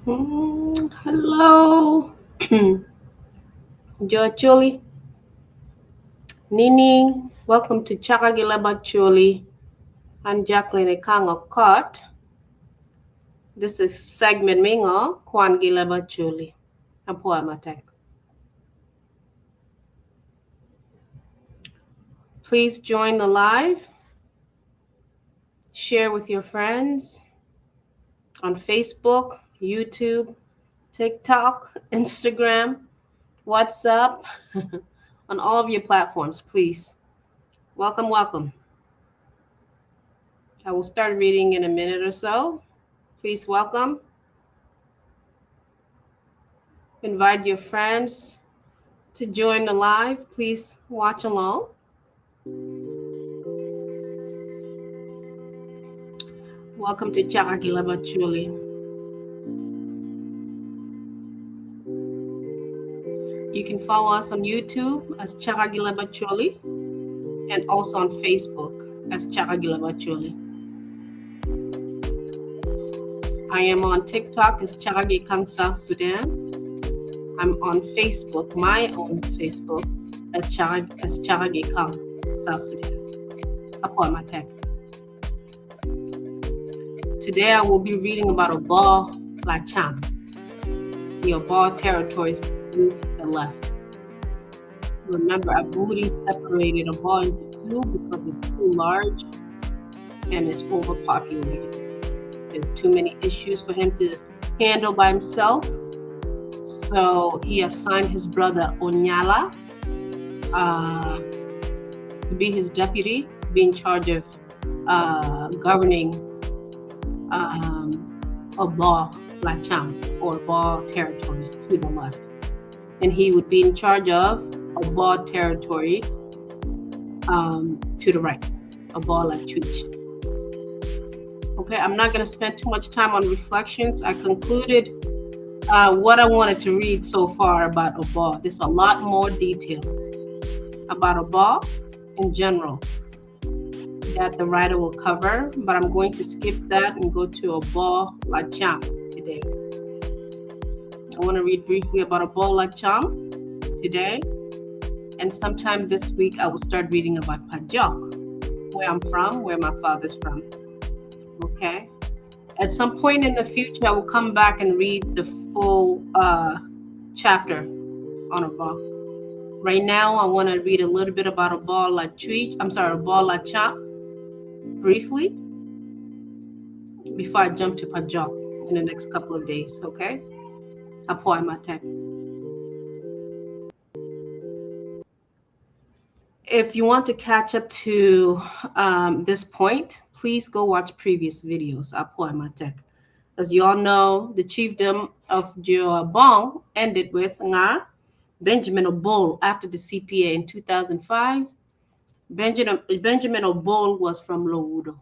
Hello, Jo Acholi. Nini, welcome to Chaka gi Leb Acholi. I'm Jacqueline Ekang Okot. This is segment Mingo Kwan gi Leb Acholi. Apwoyo matek. Please join the live. Share with your friends on Facebook, YouTube, TikTok, Instagram, WhatsApp, on all of your platforms, please. Welcome, welcome. I will start reading in a minute or so. Please welcome. Invite your friends to join the live. Please watch along. Welcome to Caka ki Leb Acholi. You can follow us on YouTube as Caka gi Leb Acholi and also on Facebook as Caka gi Leb Acholi. I am on TikTok as Caka gi Kang South Sudan. I'm on Facebook, my own Facebook, as Caka, as Caka gi Kang South Sudan. Apwoyo matek. Today I will be reading about Obor Lacam, the Obor territories to the left. Remember, Aburi separated Obor into two because it's too large and it's overpopulated. There's too many issues for him to handle by himself. So he assigned his brother Onyala to be his deputy, be in charge of governing Obor Lacam or Obor territories to the left. And he would be in charge of Obor territories to the right, Obor Lachwich. Okay, I'm not going to spend too much time on reflections. I concluded what I wanted to read so far about Obor. There's a lot more details about Obor in general that the writer will cover, but I'm going to skip that and go to Obor Lacam today. I want to read briefly about Obor Lacam today, and sometime this week I will start reading about Pajok, where I'm from, where my father's from. Okay. At some point in the future, I will come back and read the full chapter on Obor. Right now, I want to read a little bit about Obor Lachwich. I'm sorry, Obor Lacam, briefly, before I jump to Pajok in the next couple of days. Okay. Apwoyo matek. If you want to catch up to this point, please go watch previous videos. Apwoyo matek. As you all know, the chiefdom of Jo Abong ended with Nga Benjamin Obol after the CPA in 2005. Benjamin Obol was from Lawudo.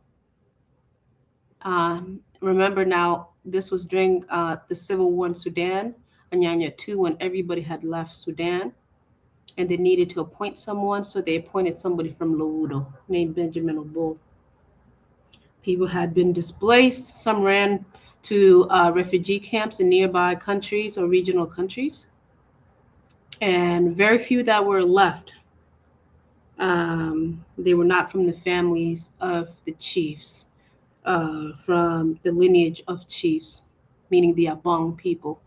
Remember now, this was during the civil war in Sudan, Anyanya 2, when everybody had left Sudan and they needed to appoint someone, so they appointed somebody from Lawudo named Benjamin Obol. People had been displaced. Some ran to refugee camps in nearby countries or regional countries. And very few that were left, they were not from the families of the chiefs, from the lineage of chiefs, meaning the Abong people.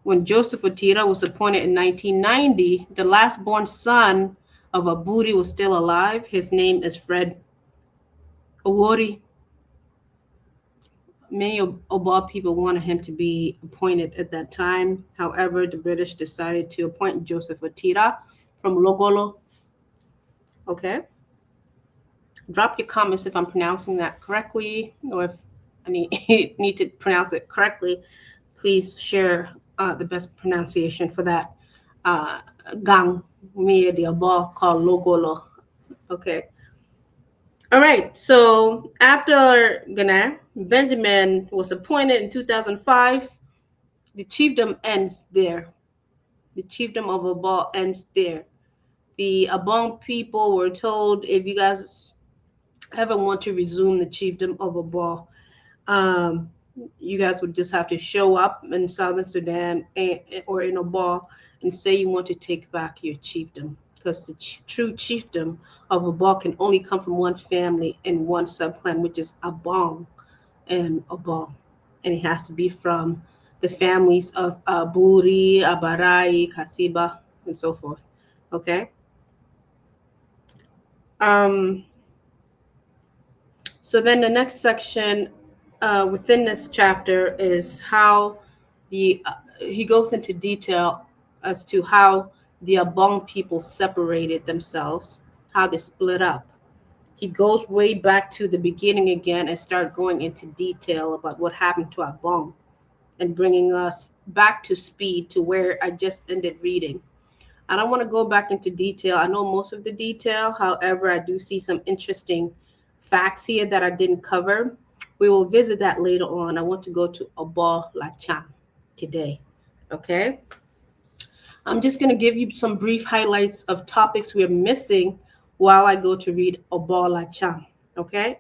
When Joseph Otira was appointed in 1990, the last born son of Aburi was still alive. His name is Fred Owori. Many Obor people wanted him to be appointed at that time. However, the British decided to appoint Joseph Otira from Logolo. Okay. Drop your comments if I'm pronouncing that correctly, or if I need to pronounce it correctly. Please share the best pronunciation for that. Gang me the Obor called Logolo. Okay. All right. So after Ghana, Benjamin was appointed in 2005. The chiefdom ends there. The chiefdom of Obor ends there. The Abong people were told, if you guys ever want to resume the chiefdom of Obor, You guys would just have to show up in Southern Sudan and, or in Obor and say you want to take back your chiefdom because the true chiefdom of Obor can only come from one family and one subclan, which is Abong and Obor. And it has to be from the families of Aburi, Abarai, Kasiba, and so forth. Okay. So then the next section within this chapter is how the he goes into detail as to how the Abong people separated themselves, how they split up. He goes way back to the beginning again and start going into detail about what happened to Abong and bringing us back to speed to where I just ended reading. I don't want to go back into detail. I know most of the detail. However, I do see some interesting facts here that I didn't cover. We will visit that later on. I want to go to Obor Lacham today. Okay. I'm just going to give you some brief highlights of topics we are missing while I go to read Obor Lacham. Okay.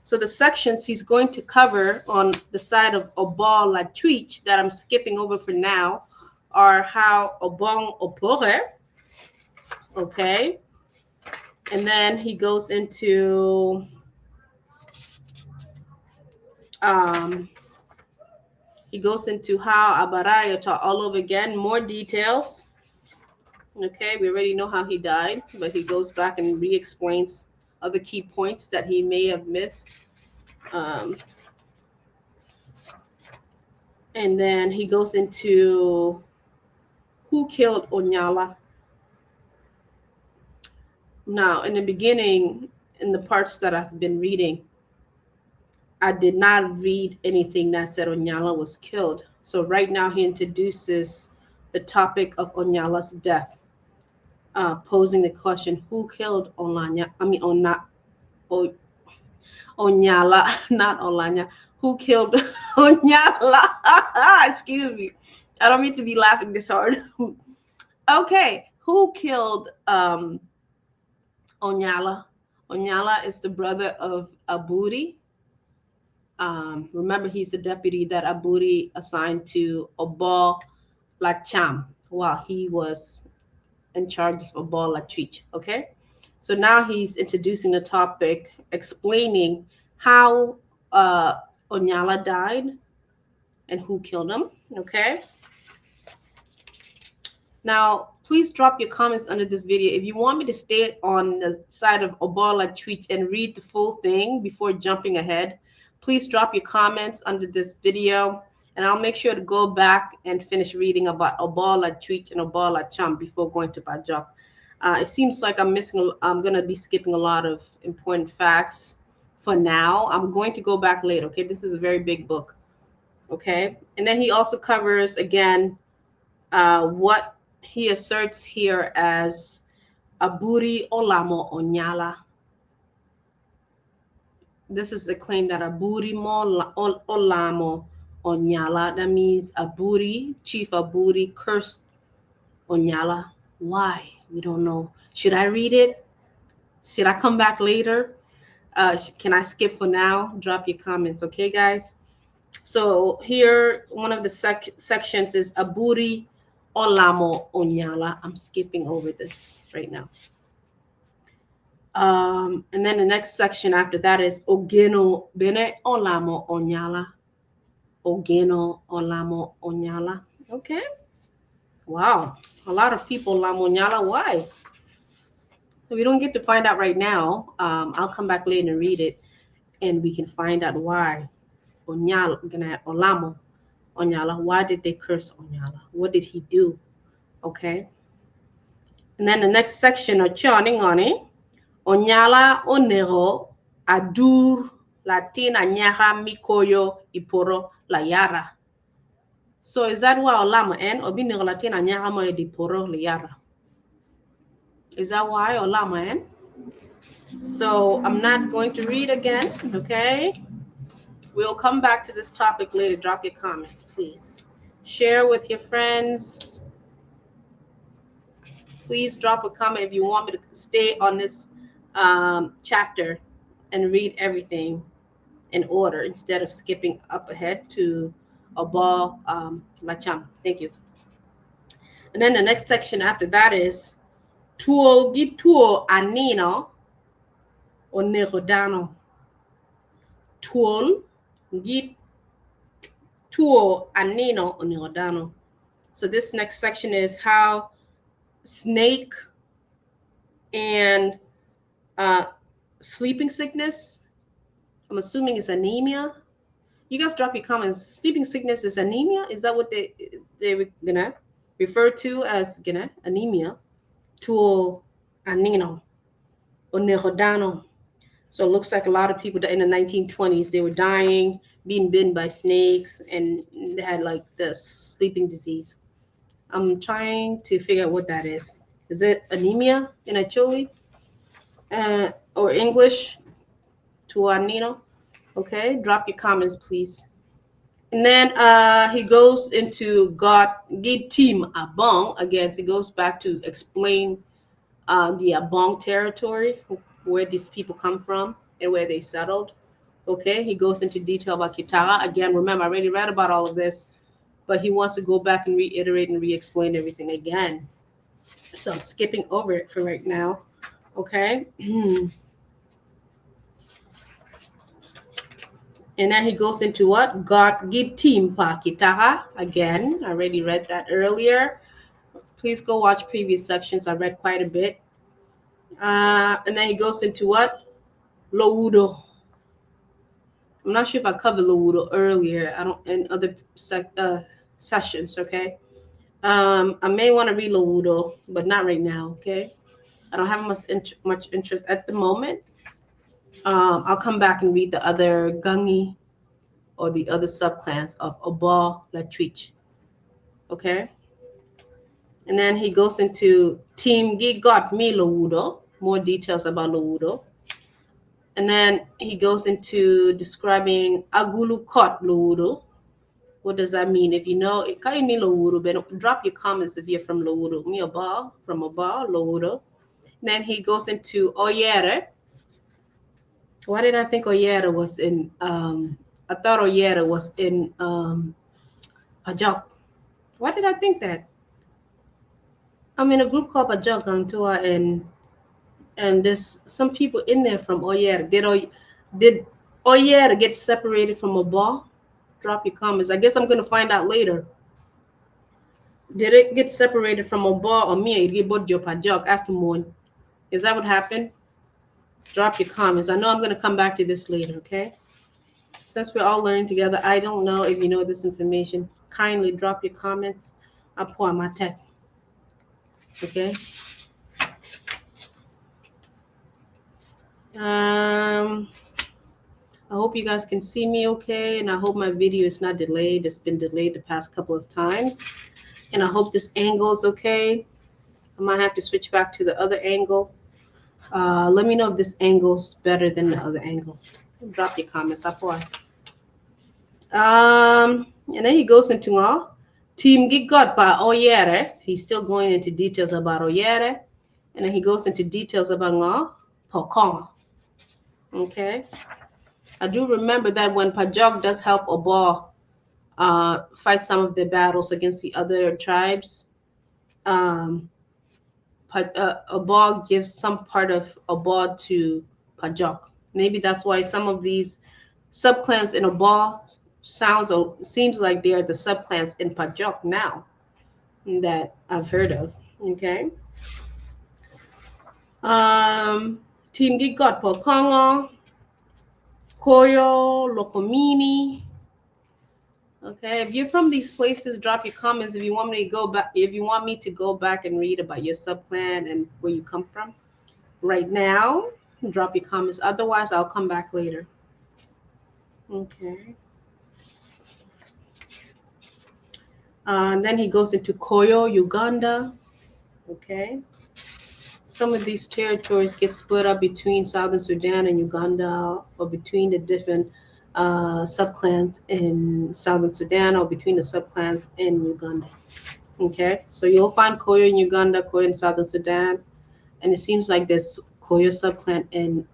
So the sections he's going to cover on the side of Obor Lachwich that I'm skipping over for now are how Obong Opore, okay, and then he goes into how Abaraya taught all over again, more details. Okay, we already know how he died, but he goes back and re-explains other key points that he may have missed. And then he goes into who killed Onyala. Now, in the beginning, in the parts that I've been reading, I did not read anything that said Onyala was killed. So right now he introduces the topic of Onyala's death, posing the question, who killed Olanya? I mean, Onyala, not Olanya. Who killed Onyala? Excuse me. I don't mean to be laughing this hard. Okay, who killed Onyala? Onyala is the brother of Aburi. Remember, he's a deputy that Aburi assigned to Obor Lacham while he was in charge of Obor Lachwich. Okay, so now he's introducing the topic, explaining how Onyala died and who killed him. Okay. Now, please drop your comments under this video. If you want me to stay on the side of Obor Lachwich and read the full thing before jumping ahead, please drop your comments under this video, and I'll make sure to go back and finish reading about Obor Lachwich and Obor Lacham before going to Pajok. It seems like I'm going to be skipping a lot of important facts for now. I'm going to go back later, okay? This is a very big book, okay? And then he also covers, again, what he asserts here as Aburi Olamo Onyala. This is the claim that Aburi Olamo Onyala, that means Aburi, Chief Aburi, cursed Onyala. Why? We don't know. Should I read it? Should I come back later? Can I skip for now? Drop your comments, okay, guys? So here, one of the sections is Aburi Olamo Onyala. I'm skipping over this right now. And then the next section after that is Ogeno Bene Olamo Onyala. Ogeno Olamo Onyala. Okay. Wow. A lot of people Lamo Onyala. Why? We don't get to find out right now. I'll come back later and read it, and we can find out why. Onyala, Olamo Onyala. Why did they curse Onyala? What did he do? Okay. And then the next section, Onyala Onero Adur Latina Nyaha Mikoyo Iporo Layara. So is that why Olamo en Obinero Latina Nyaha Mo Iporo Layara? Is that why Olamo en? So I'm not going to read again, okay? We'll come back to this topic later. Drop your comments, please. Share with your friends. Please drop a comment if you want me to stay on this chapter and read everything. in order instead of skipping up ahead to Obor Lacam. Thank you. And then the next section after that is Two gi two anino oneko dano. Twol gi two anino oneko dano. So this next section is how snake and sleeping sickness. I'm assuming it's anemia. You guys drop your comments. Sleeping sickness is anemia? Is that what they were gonna refer to as gonna anemia? Two anino oneko dano. So it looks like a lot of people that in the 1920s they were dying, being bitten by snakes, and they had like this sleeping disease. I'm trying to figure out what that is. Is it anemia in Acholi? Or English? Tuanino? Okay, drop your comments, please. And then he goes into God gi Team Abong. Again, he goes back to explain the Abong territory, where these people come from and where they settled. Okay, he goes into detail about Kitara. Again, remember, I already read about all of this, but he wants to go back and reiterate and re-explain everything again. So I'm skipping over it for right now. Okay. And then he goes into what? Got gi Team pa Kitara. Again, I already read that earlier. Please go watch previous sections. I read quite a bit. And then he goes into what? Lowudo. I'm not sure if I covered Lowudo earlier. I don't in other sessions, okay? I may want to read Lowudo, but not right now, okay? I don't have much interest at the moment. I'll come back and read the other Gangi or the other subclans of Obor Lachwich, okay? And then he goes into Team Gi Got Me Lowudo, more details about Lowudo. And then he goes into describing Agulu Kot Lowudo. What does that mean? If you know, me Lowudo, but drop your comments if you're from Lowudo. Me Oba, from Oba, Lowudo. Then he goes into Oyere. Why did I think Oyere was in, I thought Oyere was in Pajok. Why did I think that? I'm in a group called Pajok Gantua, and there's some people in there from Oyere. Did Oyere get separated from Oba? Drop your comments. I guess I'm gonna find out later. Did it get separated from Oba or me? Pajok after moon? Is that what happened? Drop your comments. I know I'm gonna come back to this later, okay? Since we're all learning together, I don't know if you know this information. Kindly drop your comments. I'll pour my tech. Okay. I hope you guys can see me okay, and I hope my video is not delayed. It's been delayed the past couple of times. And I hope this angle is okay. I might have to switch back to the other angle. Let me know if this angle's better than the other angle. Drop your comments up for. And then he goes into Team Gigot by Oyere. He's still going into details about Oyere. And then he goes into details about Nga Pokong. Okay. I do remember that when Pajok does help Oba fight some of the battles against the other tribes, Oba gives some part of Oba to Pajok. Maybe that's why some of these subclans in Oba sounds or seems like they are the subclans in Pajok now that I've heard of. Okay. Team Gigot Pokongo, Koyo, Lokomini. Okay, if you're from these places, drop your comments if you want me to go back. If you want me to go back and read about your subclan and where you come from right now, drop your comments. Otherwise, I'll come back later. Okay. And then he goes into Koyo, Uganda. Okay. Some of these territories get split up between Southern Sudan and Uganda, or between the different subclans in Southern Sudan, or between the subclans in Uganda. Okay, so you'll find Koyo in Uganda, Koyo in Southern Sudan, and it seems like there's Koyo subclan in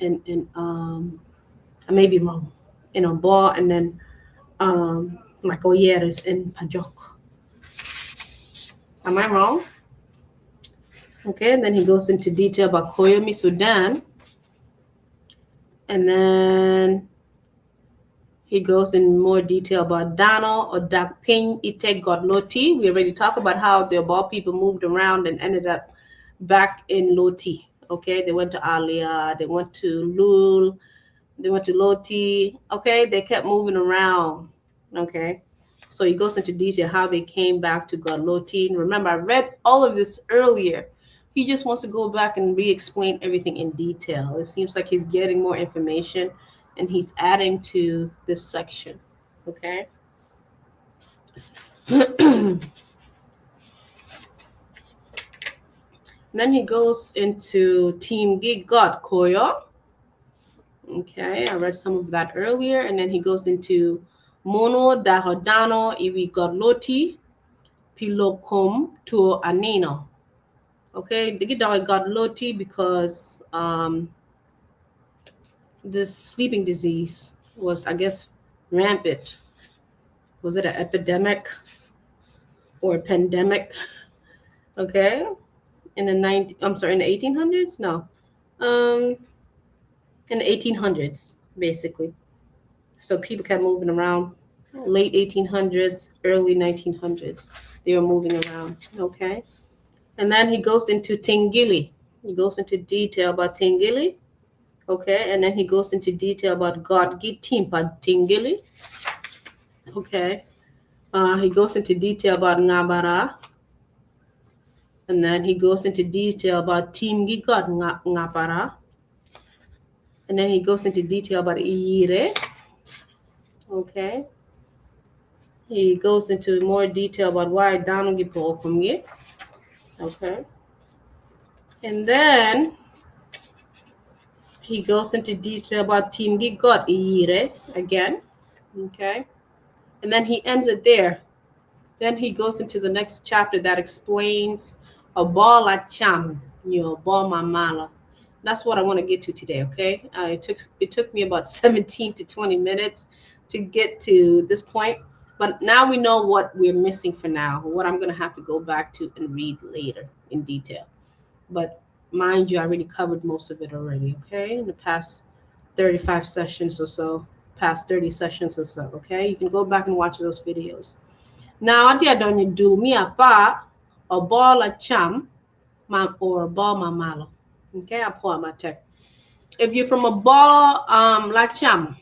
I may be wrong. in Obor and then Michael Oyer is in Pajok. Am I wrong? Okay, and then he goes into detail about Koyomi, Sudan. And then he goes in more detail about Dano or Dakping Ite God Loti. We already talked about how the Obor people moved around and ended up back in Loti. Okay, they went to Alia, they went to Lul, they went to Loti. Okay, they kept moving around. Okay, so he goes into detail how they came back to God Loti. And remember, I read all of this earlier. He just wants to go back and re-explain everything in detail. It seems like he's getting more information and he's adding to this section. Okay. Then he goes into Team Gig God Koyo. Okay, I read some of that earlier. And then he goes into Mono Dahodano Iwi God Loti Pilokom to Anino. Okay, the dog got Loti because this sleeping disease was, I guess, rampant. Was it an epidemic or a pandemic? Okay, in the 19, I'm sorry, in the 1800s? No, in the 1800s, basically. So people kept moving around. Late 1800s, early 1900s, they were moving around. Okay, and then he goes into Tingili. He goes into detail about Tingili. Okay, and then he goes into detail about God Gitimpa Tingili. Okay, he goes into detail about Ngabara. And then he goes into detail about Timgi God Ngabara. And then he goes into detail about Ire. Okay. He goes into more detail about why Danogi Pokumgi. Okay. And then he goes into detail about Timgi God Ire again. Okay. And then he ends it there. Then he goes into the next chapter that explains Abola Cham, Nyo Mamala. That's what I want to get to today, okay? It took me about 17 to 20 minutes to get to this point, but now we know what we're missing for now, what I'm going to have to go back to and read later in detail. But mind you, I already covered most of it already, okay? In the past 35 sessions or so, past 30 sessions or so, okay? You can go back and watch those videos. Now, adia donye dul mi apa Obola Cham or Ball Mamalo. Okay, I pull out my text. If you're from Obor Lacam,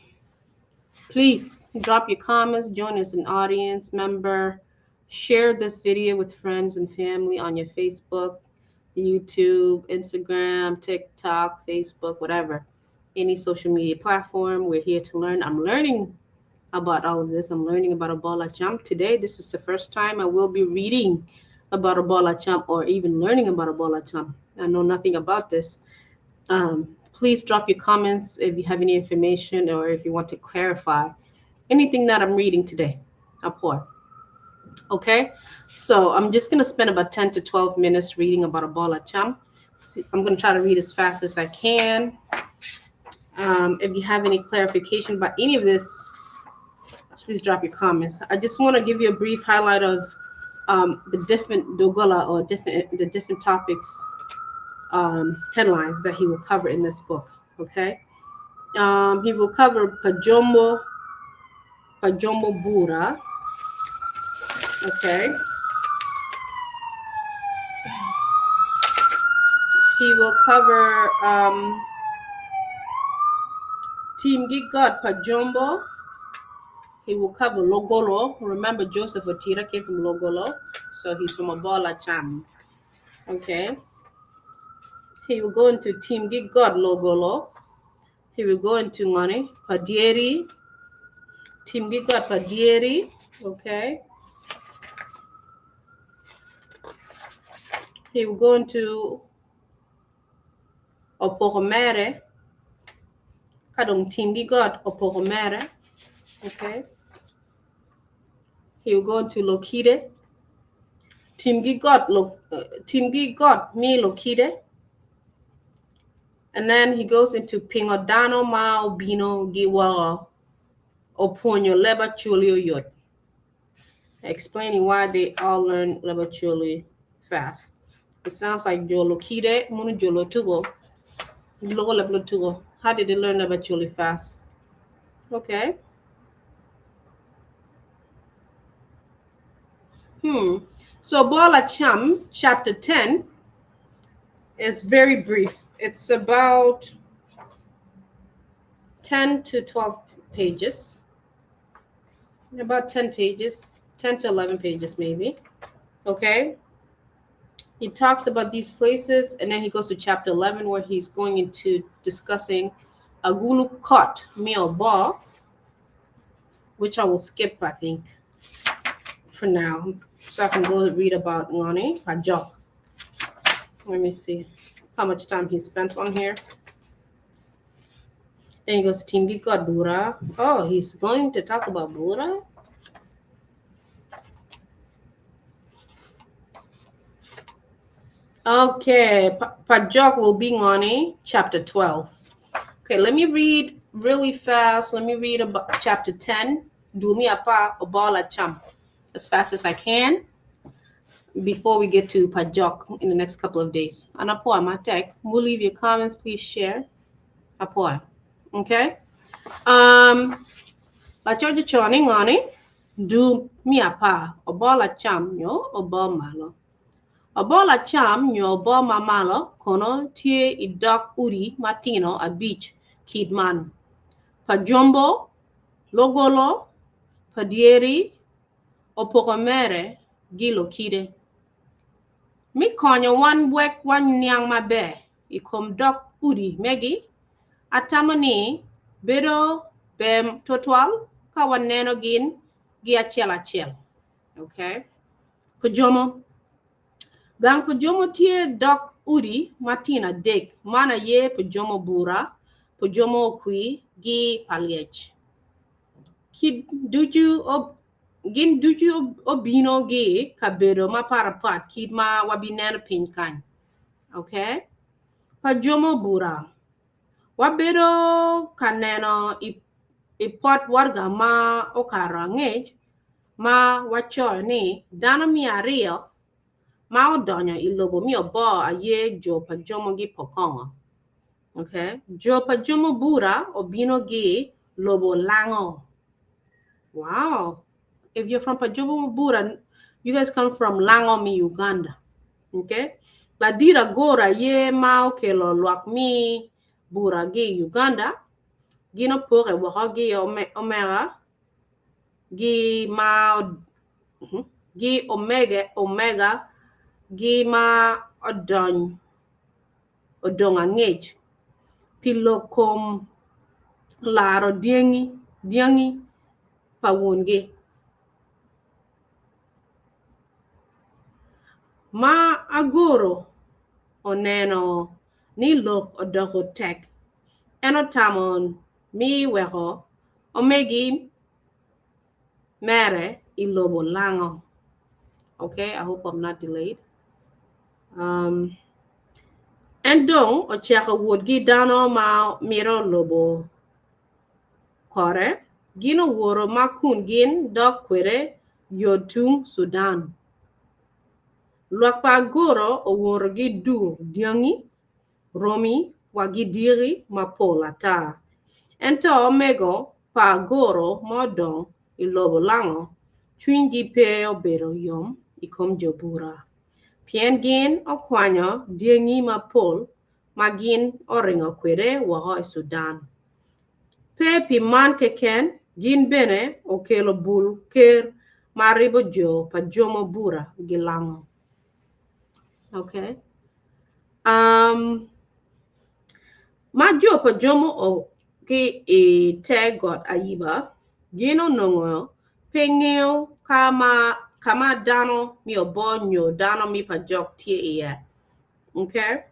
please drop your comments, join as an audience member, share this video with friends and family on your Facebook, YouTube, Instagram, TikTok, Facebook, whatever. Any social media platform. We're here to learn. I'm learning about all of this. I'm learning about Obor Lacam today. This is the first time I will be reading about Obor Lacam or even learning about Obor Lacam. I know nothing about this. Please drop your comments if you have any information or if you want to clarify anything that I'm reading today. Apor. Okay, so I'm just going to spend about 10 to 12 minutes reading about Obor Lacam. I'm going to try to read as fast as I can. If you have any clarification about any of this, please drop your comments. I just want to give you a brief highlight of the different Dogola or the different topics, headlines that he will cover in this book. Okay, he will cover Pajombo Bura. Okay. He will cover Team God Pajombo. He will cover Logolo. Remember, Joseph Otira came from Logolo, so he's from Obor Lacam. Okay. He will go into Team Gig God Logolo. He will go into Ngani Padieri. Team Gig God Padieri. Okay. He will go into Oporomere. Kadong Team Gig God Oporomere. Okay. He will go into Lokide. Team Gig God Team Gig God me Lokide. And then he goes into Pingodano Mao Bino Giwaro. Opwonyo leb Acholi oyot. Explaining why they all learn leb Acholi fast. It sounds like jo Lokide, munu jo Lotugo. Giloko leb Lotugo. How did they learn leb Acholi fast? Okay. So Oboo Lacam, chapter 10, is very brief. It's about 10 to 12 pages. About 10 pages, 10 to 11 pages maybe. Okay. He talks about these places and then he goes to chapter 11 where he's going into discussing Agulu Kot me Oboo, which I will skip, I think, for now. So I can go read about Ngani Pajok. Let me see how much time he spends on here. Then he goes to Team Gika Bura. Oh, he's going to talk about Bura? Okay, Pajok will be Ngani, chapter 12. Okay, let me read really fast. Let me read about chapter 10. Dul me apar Oboo Lacam as fast as I can before we get to Pajok in the next couple of days. Anapoa Matek, we'll leave your comments, please share. Apoa. Okay? Lacoc ocoyo ni ngoni dul me apar Oboo Lacam nyo Oboo Malo. Oboo Lacam nyo Oboo ma malo kono tye i dog udi matino abic kit man. Pajombo, Logolo, Padyeri, Opoko mere gi Lokide. Mi konyo wan wek waniang maber i kom dog udi megi, atamo ni bedo ber tutwal ka waneno gin gi acel acel. Okay. Pajomo. Gang Pajomo tye dog udi matino adek, man aye Pajomo Bura, Pajomo Okwi, gi Palyec. Kit ducu gin ducu obino gi kabedo mapatpat kit ma wabineno piny kany. Okay? Pajomo Bura. Wabedo ka neno i pot waraga ma okato angec ma wacoyo ni dano 200 ma odonyo i lobo me Oboo aye jo Pajomo gi Pokongo. Okay? Jo Pajomo Bura obino gi lobo Lango. Wow. If you're from Pajomo Bura, you guys come from Lango me Uganda. Okay? Ladit Agoro aye ma okelo lwak me Bura gi Uganda. Gin opoke woko gi omega gi ma gi omege omega gi ma odony odong angec pi lok kom laro dyangi pa wongi. Ma Agoro oneno ni lok odoko tek, en otamo mi weko omegi mere i lobo Lango. Okay, I hope I'm not delayed. En dong oceko wot gi dano ma mito lobo kore, gin oworo ma kun gin dok kwede yo tung Sudan. Lwak pa Agoro oworo gi dul dyangi, romi wa gi dyegi mapol ata. Ento omego pa Agoro ma odong i lobo Lango cwinygi pe obedo yom i kom jo Bura, pien gin okwanyo dyangi mapol ma gin oringo kwede woko i Sudan. Pe pi man keken, gin bene okelo bul ker ma ribo jo pa Jomo Bura gi Lango. Okay. Ma jo pa Jomo o ki i te got Ayiba, gin onongo pe ngeyo ka ma dano me Oboo nyo dano me Pajok tye iye. Okay.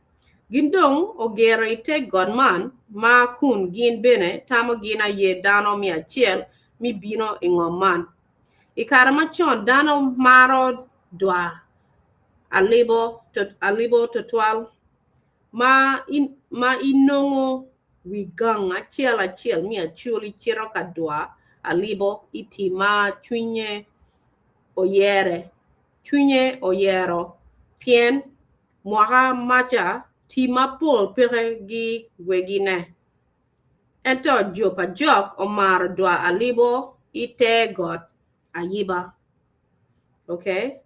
Gin dong ogero i te got man ma kun gin bene tamo gin aye dano me acel me bino i ngom man. I kare macon dano maro dwa alibo tutwal ma inongo wi gang acel acel me Acholi cito ka dwa Alibo i tim ma cwinye oyere cwinye oyero pien mwaka maca tim mapol peke gi wegine. Ento jo pa Jok omaro dwa Alibo i te got Ayiba. Okay.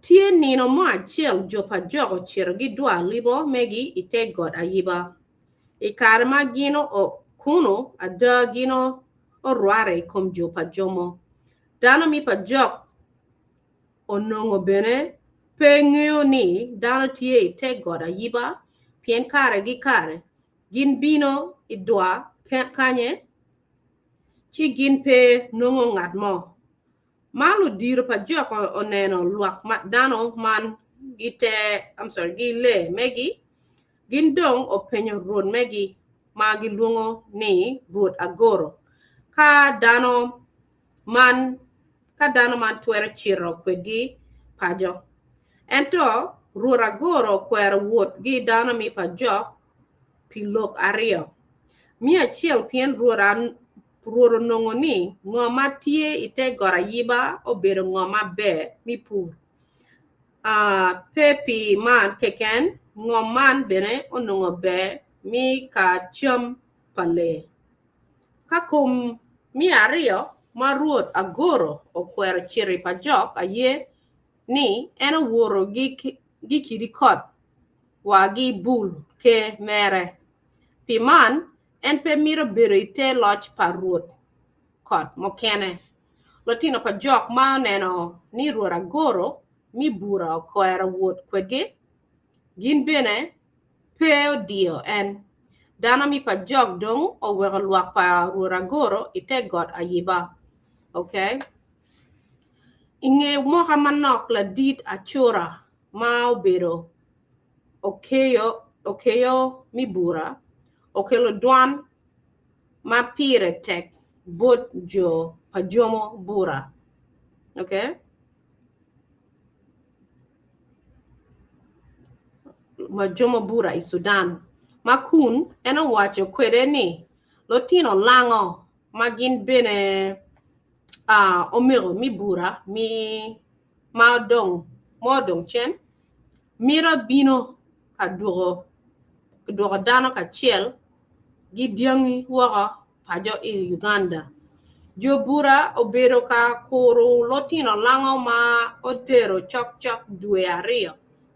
Tye nino mo acel jo pa Jok ocito gidwa Alibo megi i te got Ayiba. I kare ma gin oo kunu, ada gin orware i kom jo pa Jomo. Dano mi pa Jok onongo bene pe ngeyo ni dano tye i te got Ayiba pien kare gi kare gin bino i dwa kanye ci gin pe nongo ngat mo. Ma ludiro pa Jok oneno lwak dano man gi te, I'm sorry, gi lee megi, gin dong openyo rwot megi ma gilwongo ni Rwot Agoro ka dano man ka dano man twero cito kwedgi paco. Ento Rwot Agoro okwero wot gi dano mi pa Jok pi lok aryo. Me acel pien Rwot Rwot onongo ni ngo ma tye i te got ayiba obedo ngo maber me pur. Pe pi man keken, ngo man bene onongo ber me ka cam pa lee. Ka kom me aryo ma Rwot Agoro okwero cito i pa Jok aye ni en owoto gi kidi kot wa gi bul ker mere. Pi man, en pe mito bedo i te loc pa rwot kot mukene. Lutino pa Jok ma oneno ni Rwot Agoro mi bura okwero wot kwedgi, gin bene pe odiyo en. Dano mi pa Jok dong oweko lwak pa Rwot Agoro i te got Ayiba. Okay. I nge mwaka manok ladit Acura ma obedo okeyo okeyo mi bura okelo dwan ma pire tek bot jo pa Jomo Bura. Okay. Ma Jomo Bura i Sudan ma kun en owaco kwede ni lutino lango ma gin bene omego mi bura mi ma odong ma odong cen mito bino ka dwoko dwoko dano kacel gi dyangi woko paco i Uganda. Jo bura obedo ka kuru lutino lango ma otero cokcok dwe aryo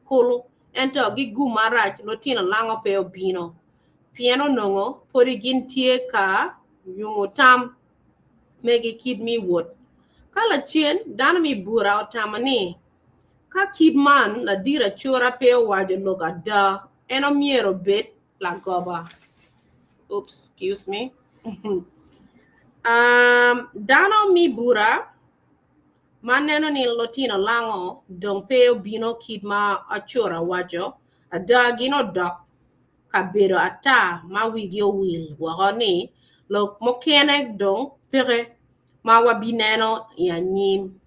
kulu ento gi gum marac lutino lango pe obino pien onongo podi gin tye ka yungo tam megi kit me wot. Ka lacen dano me bura otamo ni ka kit man ladit acura pe owaco lok ada en omyero obed lagoba. Oops, excuse me. um, dano me bura ma neno ni lutino lango dong pe obino kit ma acura waco ada gin odok kabedo ata ma wigi owil woko ni lok mukene dong peke ma wabineno i anyim.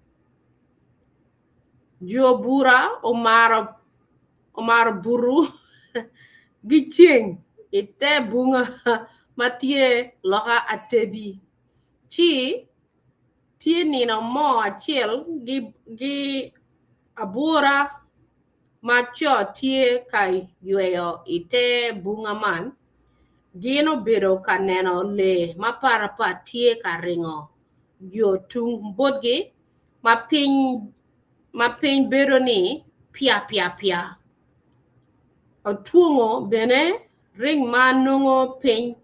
Jo bura omaro omaro buto gi ceng i te bunga ma tye loka atebi ci tye nino mo acel gi abura ma co tye ka yweyo i te bunga man, gin obedo ka neno lee mapatpat tye ka ringo yo tung botgi ma piny ma piny bedo ni pya pya pya. Otwongo bene ring ma nongo piny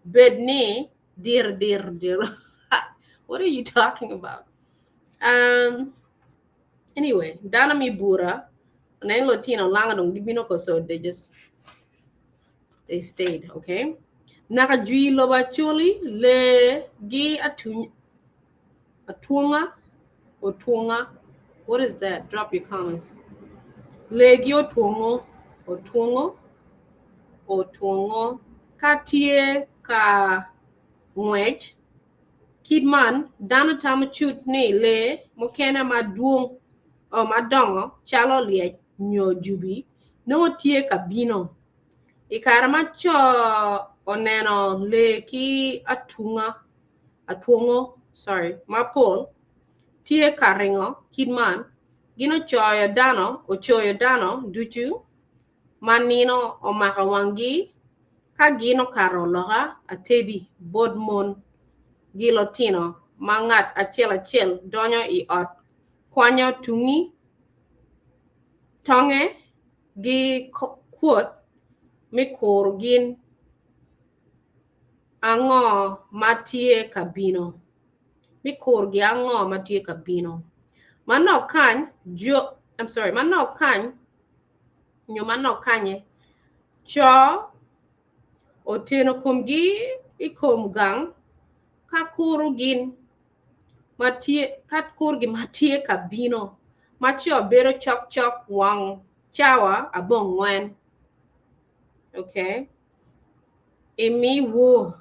bed ni dir dir dir. What are you talking about? Um, Anyway, dano me bura, nen lutino langa dong gibino ko so they just they stayed, okay? Naka jwi lobo acholi le gi atuny atwonga otwonga. What is that? Drop your comments. Le gi otwongo otwongo otwongo ka tye ka ngwec Kit man, dano tamo cut ni lee mukene madwong madongo calo lyec nyo jubi nongo tye ka bino. I kare ma co oneno lee ki atunga. atwongo, sorry, mapol tye ka ringo kit man, gin ocoyo dano, ocoyo dano ducu ma nino omako wanggi ka gin okato loka atebi bot mon gi lotino ma ngat acel acel donyo i ot kwanyo tungi tonge gi kwot me kuro gin ango ma tye ka bino me kuro gin ango ma tye ka bino. Manok kany jo I'm sorry manok kany nyo manok kanye co oteno komgi i kom gang ka kuro gin ma tye ka kuro gin ma tye ka bino ma co bedo cokcok wang cawa abongwen okay imi wor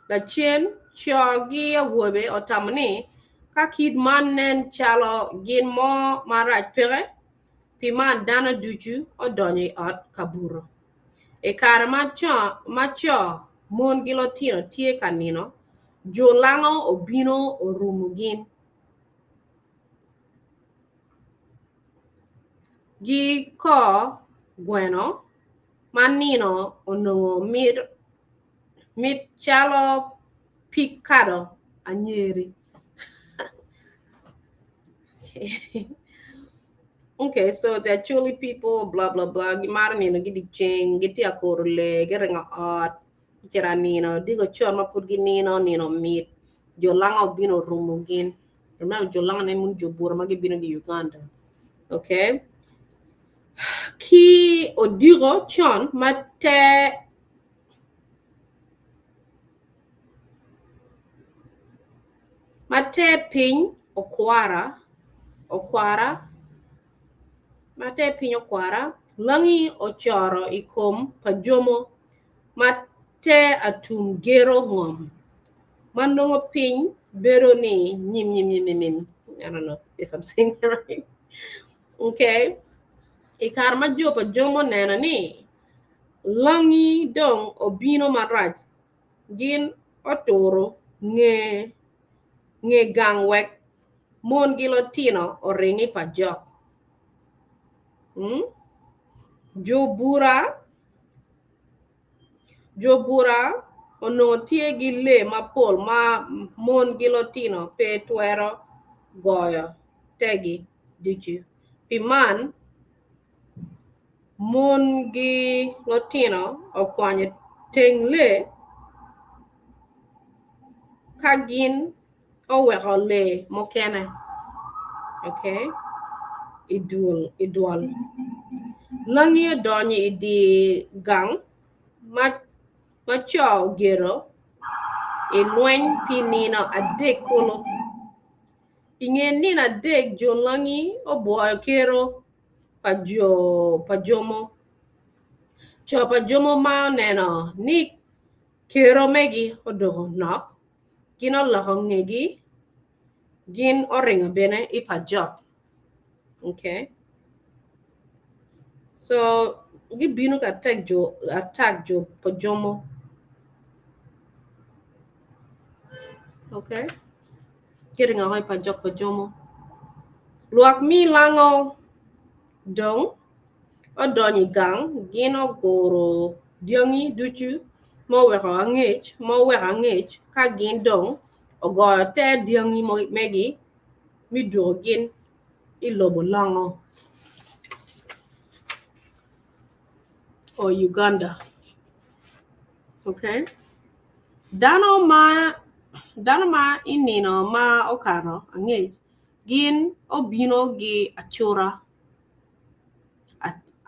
lacen co ki awobe otamo ni ka kit man nen calo gin mo marac peke pi man dano ducu odonyo i ot ka buto. I kare ma co, mon ki lutino tye ka nino, jo lango obino orumo gin. Gi kor gweno ma nino onongo mit calo pig kado anyeri. Okay, so the Acholi people, blah, blah, blah, gimaro nino gi dyeceng, gitye ka kuro lee, giringo ot, gicito anino, diko con ma pud ginino, nino mit, jo lango obino orumo gin. Remember, jo lango ne mun jo bura ma gibino ki Uganda. Okay? Ki odiko con ma te ma te piny okwara okwara ma te piny okwara langi ocoro i kom pa jomo ma te atum gero ngom ma nongo piny bedo ni nyim nyim nyim nyim nyim I don't know if I'm saying that right. Okay. I kare ma jo pa jomo oneno ni langi dong obino marac, gin oturo nge nge gang wek mon gi lutino oring i pa jok. Hmm? Jo bura Jo bura onongo tye ki lee mapol ma mon ki lutino pe twero goyo tegi ducu. Pi man, mon ki lutino okwanyo teng lee ka gin oweko lee mukene okay i dwol. Langi odonyo i dye gang ma co ogedo i lweny pi nino adek kulu. I nge nino adek jo Langi obwoyo kero pa Jomo. Co pa Jomo ma oneno ni kero megi odoko nok gin oloko ngegi gin oringo bene i pa Jok. Okay. So gibino ka attack jo attack jo pa Jomo. Okay. Giringo i pa Jok pa Jomo. Lwak mi lango dong odonyo i gang gin oguro dyangi ducu ma oweko angec ma oweko angec ka gin dong ogoyo ter dyangi megi me dwogo gin i lobo longo or Uganda. Okay. Dano ma dano ma i nino ma okato angec gin obino gi acura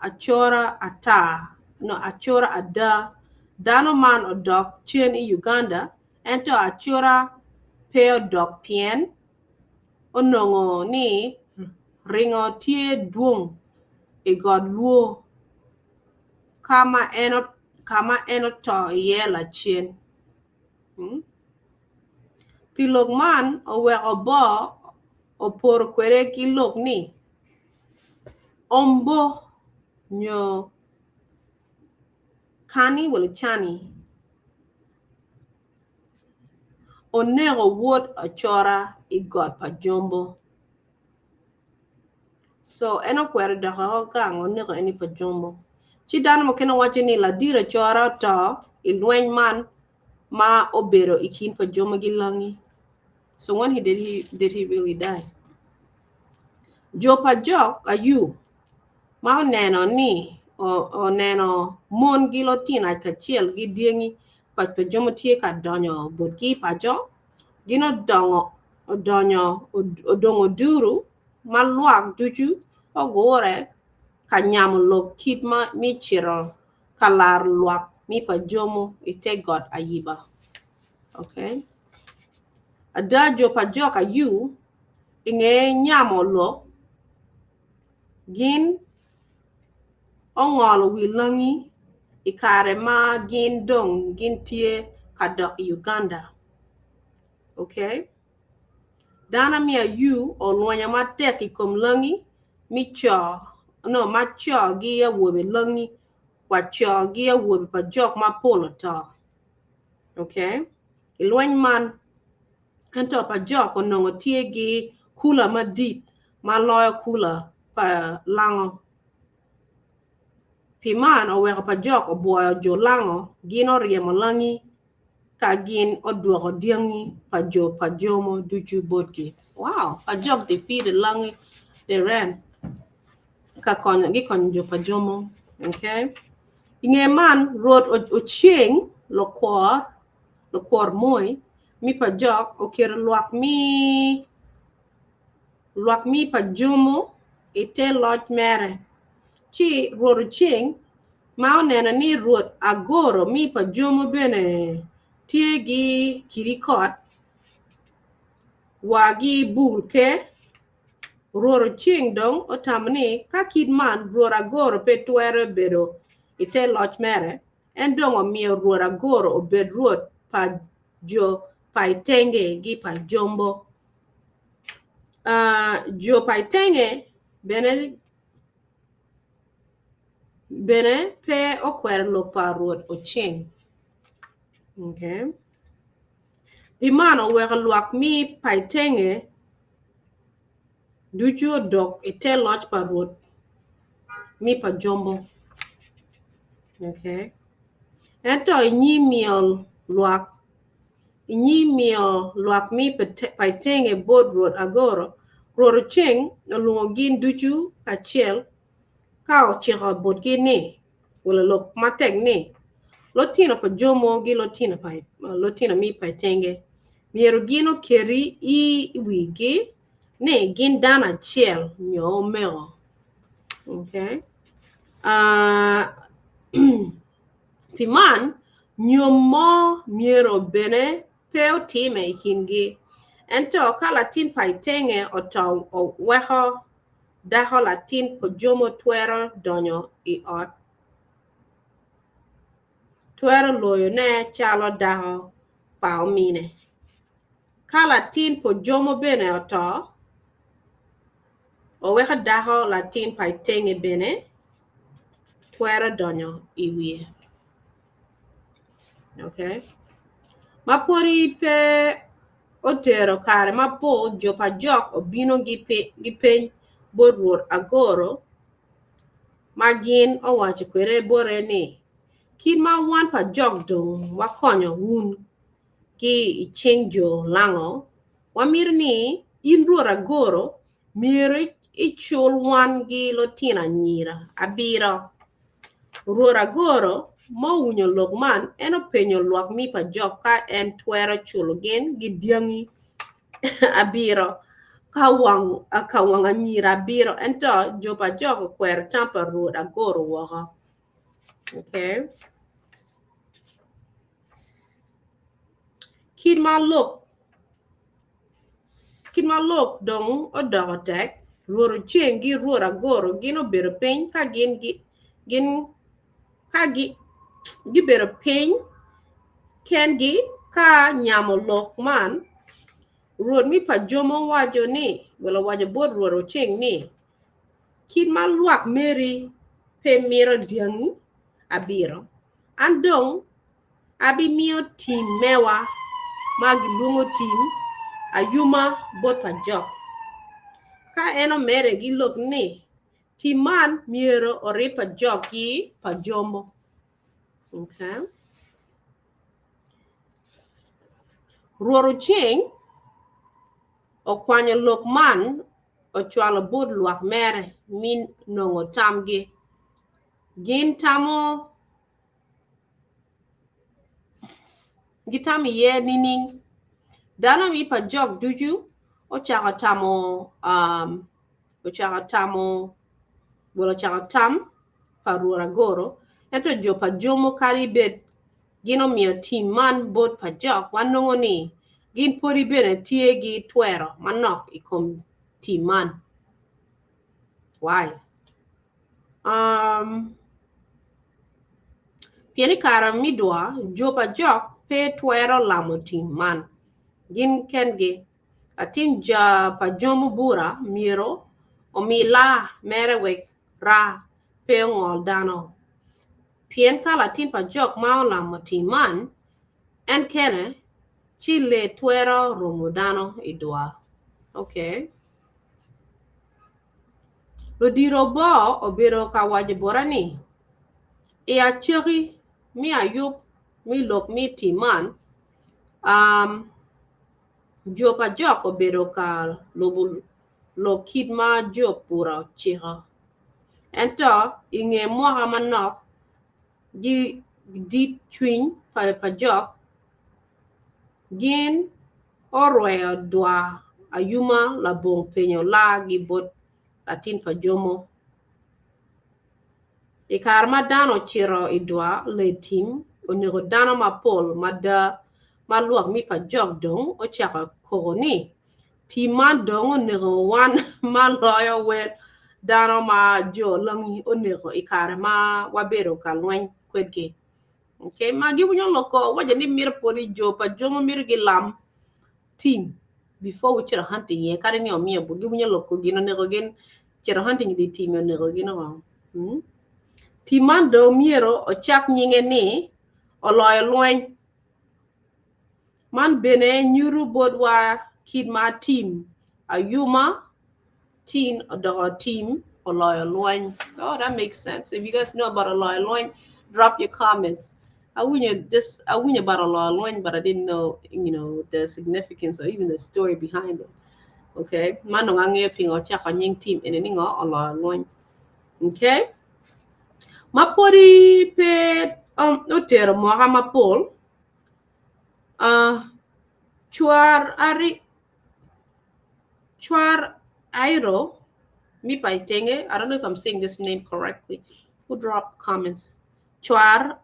acura ata no acura ada dano man odok cen i Uganda ento acura pe odok pien onongo ni ringo tye dwong i got Lwo ka ma en oto iye lacen. Pi lok man oweko bo oporo kwede ki lok ni ombo nyo kani wala cani. Oneko wod Acora i got pa Jombo. So en okwero dok oko gang oneko en i pa Jombo. Ci dano mukene waco ni ladit Acora oto i lweny man ma obedo i kin pa Jombo ki Langi. So when he did he did he really die? Jo pa Jok Ayu ma oneno ni oneno mon gi lotino kacel ki dyangi pa pa jo ma tye ka donyo botgi paco, gin odongo odonyo odongo oduru ma lwak ducu ogure ka nyamo lok kit ma me cito ka laro lwak me pa jomo i te got Ayiba. Okay. Ada jo pa Jok Ayu i nge nyamo lok gin ongolo wi langi i kare ma gin dong gin tye ka dok i Uganda. Okay. Dano me Ayu olwenyo matek i kom langi mi co no ma co gi awobe langi wa co gi awobe pa jok mapol oto. Okay. I lweny man ento pa jok onongo tye gi kula madit ma loyo kula pa lango. Pi man oweko pa jok obwoyo jo lango gin oryemo langi ka gin odwoko dyangi pa jo pa jomo ducu botgi. Wow! Pa jok defeated langi they ran ka konyo gikonyo jo pa jomo. Okay. I nge man Rwot oceng lukwor lukwor moi mi pa jok oketo lwak mi lwak mi pa jomo i te loc mere. Ci Rwot oceng ma oneno ni Rwot Agoro mi pa jomo bene tye gi kidi kot wa gi bur ker, Rwot Oceng dong otamo ni ka kit man Rwot Agoro pe twero bedo i te loc mere, en dong omiyo Rwot Agoro obed rwot pa jo pa Itenge gi pa Jombo. Jo pa Itenge bene bene pe okwero lok pa Rwot Oceng. Okay. Pi man oweko lwak mi pa Itenge ducu odok i te loc pa Rwot mi pa Jombo. Okay. Ento i nyim miyo lwak i nyim miyo lwak mi pa Itenge bot Rwot Agoro, Rwot Oceng olwongo gin ducu kacel ka ociko botgi ni, welo lok matek ni, Lotino pa Jomo gi lotino pa lotino mi pa Itenge myero gin oketi i wigi ni gin dano acel nyo omego. Okay. Uh, pi man, nyom mo myero bene pe otime i kingi. Ento ka latin pa Itenge oto oweko dako latin pa Jomo twero donyo i ot, twero loyone calo dako pa omine. Ka latin pa Ojomo bene oto, oweko dako latin pa Itenge bene twero donyo i wiye. Okay. Ma pwodi pe otero kare mapol, jo pa Jok obino gipeny bot Rwot Agoro ma gin owaco kwede bote ni, Kit ma wan pa Jok dong wakonyo wun ki i cing jo Lango, wamito ni in Rwot Agoro myero icul wan gi lutino anyira abiro. Rwot Agoro ma owinyo lok man, en openyo lwak mi pa Jok ka en twero culo gin gi dyangi abiro ka wang anyira abiro, ento jo pa Jok okwero tam pa Rwot Agoro woko. Okay. Kit ma lok Kit ma lok dong odoko tek, Rwot Oceng ki Rwot Agoro gin obedo piny ka gin gin ka gibedo piny kengi ka nyamo lok man. Rwot mi pa Jomo owaco ni, wel owaco bot Rwot Oceng ni, Kit ma lwak meri pe mito dyangi abiro, an dong abimiyo tim mewa. ma gilwongo tim ayuma bot Pajok. Ka en omede ki lok ni, Tim man myero orib Pajok ki Pajomo. Okay. Rwot Oceng okwanyo lok man ocwalo bot lwak mere mi nongo tamgi. Gin tamo Gitamo iye nining? Dano i pa jok ducu ocako tamo ocako tamo well ocako tam pa Rwot Agoro ento jo pa Jomo kadi bed gin omiyo tim man bot pa jok wanongo ni gin podi bene tye gi twero manok i kom tim man. Why? Um, pien i kare me dwa, jo pa jok pe twero lamo tim man gin kengi. Latin ja pa jo mubura myero omi laa mere wek raa pe ongol dano. Pien ka latin pa jok ma olamo tim man en kene, ci lee twero romo dano i dwa. Okay. Ludito bor obedo ka waco bota ni, I acaki me ayub me lok me tim man, jo pa jok obedo ka lubo lok kit ma jo bura ociko. Ento i nge mwaka manok, dit cwiny pa jok gin orweyo dwa ayuma labongo penyo laa-gi bot latin pa Jomo. I kare ma dano ocito i dwa lee tim oneko dano mapol mada ma lwak mi pa jok dong ocako koko ni, Tim man dong oneko wan ma loyo wel dano ma jo Langi oneko i kare ma wabedo ka lweny kwedgi. Okay, ma giwinyo lok ko waco ni mito pwod i jo pa jo ma mito gilam tim before we cito hunting iye kadi ni omiyo bot giwinyo lok ko gin oneko gin cito hunting i dye tim oneko gin o. Hmm? Tim man dong myero ocak nyinge ni oloyo lweny. Man bene nyuto botwa kit ma tim ayuma tin odoko tim oloyo lweny. Oh, that makes sense. If you guys know about oloyo lweny, drop your comments. Awinyo this awinyo about oloyo lweny, but I didn't know, you know, the significance or even the story behind it. Okay, man dong angeyo pingo ocako nying tim eni ni ngo oloyo lweny. Okay. Ma pwodi pe um, otero mwaka mapol, uh, cwar ari cwar Airo mi pa itenge, I don't know if I'm saying this name correctly. Who drop comments? Cwar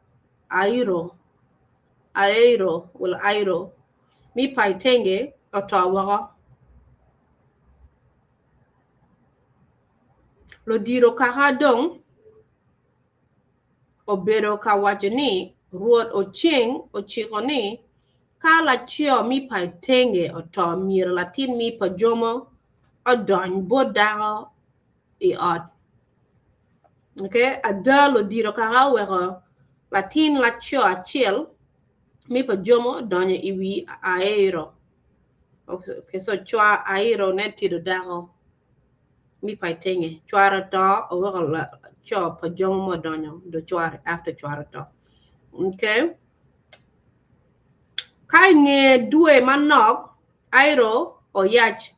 Airo Airo well Airo mi pa itenge oto woko. Ludito kaka dong obedo ka waco ni, Rwot Oceng ociko ni, ka laco mi pa itenge oto myero latin mi pa Jomo odony bot dako i ot. Okay, ada ludito kaka oweko latin laco acel mi pa Jomo odonyo i wi Airo. Okay, so cwa Airo ne tedo dako. Mi pa itenge cware oto oweko laco pa jomo mo odonyo do cware after cware oto okay ka inge dwe manok Airo oyac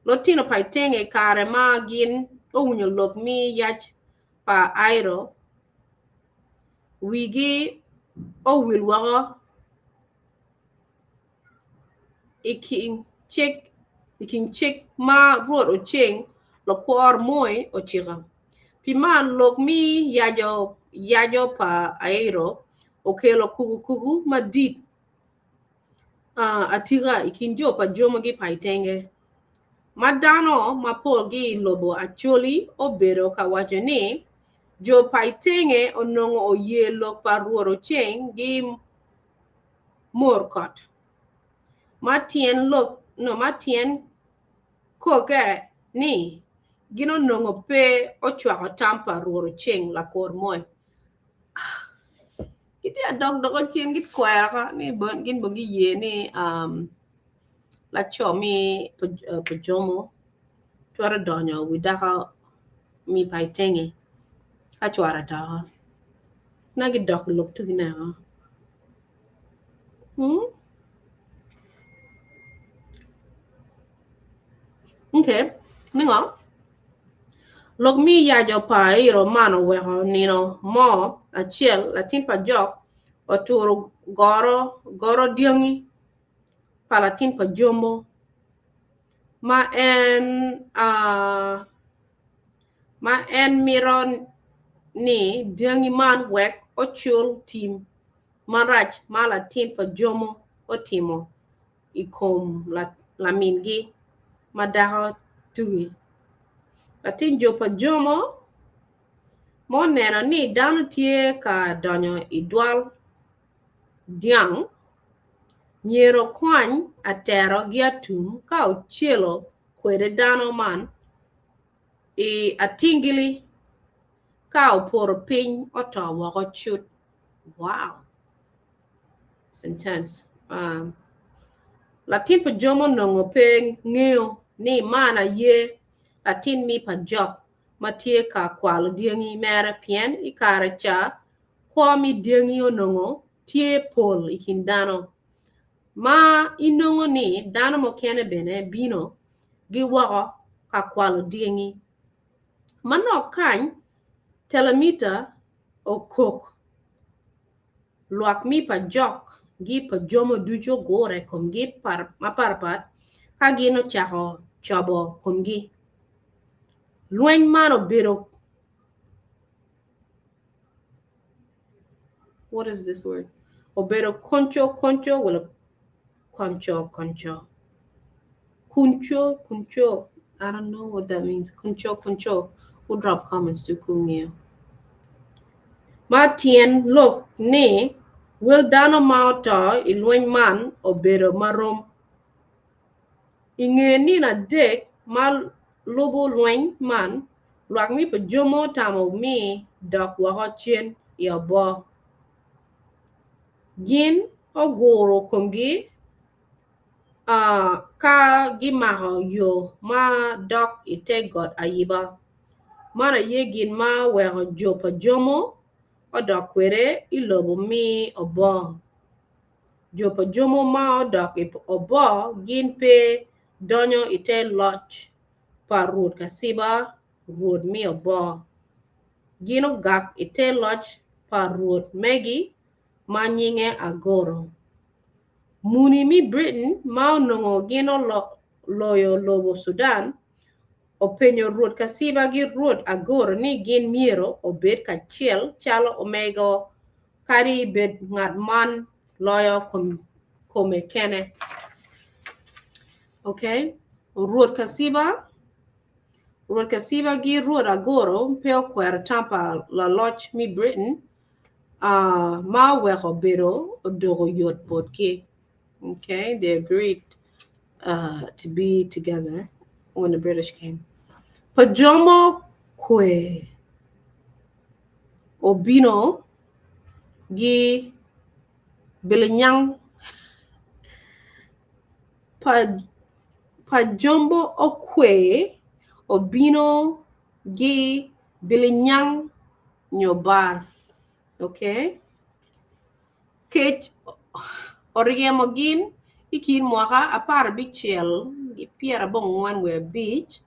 lutino pa itenge i kare ma gin owinyo lok mi yac pa Airo wigi owil woko I kin cik i kin cik ma Rwot Oceng lakwor moi ociko. Pi man, lok me yaco yaco pa Airo okelo kukukuku madit atika i kin jo pa jomogi pa itenge, ma dano mapol ki i lobo Acholi obedo ka waco ni jo pa itenge onongo oye lok pa Rwot Oceng gi mor kot. Ma tyen lok no ma tyen koke ni gin onongo pe ocwako tam pa Rwot Oceng lakor moi. Gitye adok doko cen gikwero oko ni gin bene giye ni laco me pa Jomo twero donyo i wi dako me pa Itenge ka cware oto na gidok i lok tugi neno. Okay, ningo? Lok me yaco pa Airo man oweko nino mo acel latin pa Jok oturo goro dyangi pa latin pa Jombo ma en mito ni dyangi man wek ocul tim marac ma latin pa Jomo otimo i kom lamingi ma dako tugi. Latin jo pa Jomo ma oneno ni dano tye ka donyo i dwal dyang myero okwany atero ki atum ka ocelo kwede dano man i atingili ka opoto piny oto woko cut. Wow! It's intense. Um, latin pa jo ma onongo pe ngeyo ni man aye latin mi pa Jok ma tye ka kwalo dyangi mere pien i kare ca kwo me dyangi onongo tye pol i kin dano ma inongo ni dano mukene bene bino gi woko ka kwalo dyangi. Manok kany telemita okok lwak mi pa jok gi pa jomo ducu ogure i komgi mapatpat ka gin ocako cobo komgi. Lweny man obedo What is this word? Obedo konco konco wala konco konco. Kunco kunco. I don't know what that means. Kunco kunco. We'll drop comments to kungiyo. Ma tyen lok ni wel dano ma oto i lweny man obedo marom. I nge nino adek ma lubo lweny man, lwak me pa Jomo otamo me dok woko cen i obwo. Gin oguro komgi ka gimako yo ma dok i te got Ayiba. Man aye gin ma oweko jo pa Jomo odok kwede i lobo me obwo. Jo pa Jomo ma odok i obwo gin pe donyo i te loc pa Rwot Kaciba, Rwot me obwo. Gin ogak i te loc pa Rwot megi ma nyinge Agoro. Muni me Britain ma onongo gin oloyo lobo Sudan openyo Rwot Kaciba ki Rwot Agoro ni gin myero obed kacel calo omego kadi bed ngat man loyo kome kene. Okay? Rwot Kaciba, Rwot Kaciba gi Rwot Agoro pe okwero tam pa laloc me Britain uh, ma oweko bedo odoko yot botgi. Okay, they agreed uh, to be together when the British came. Pa Jomo kwe obino gi bilinyang pa Jombo Okwe obino gi bilinyang nyo bar okay kec oryemo gin i kin mwaka 17 ki 85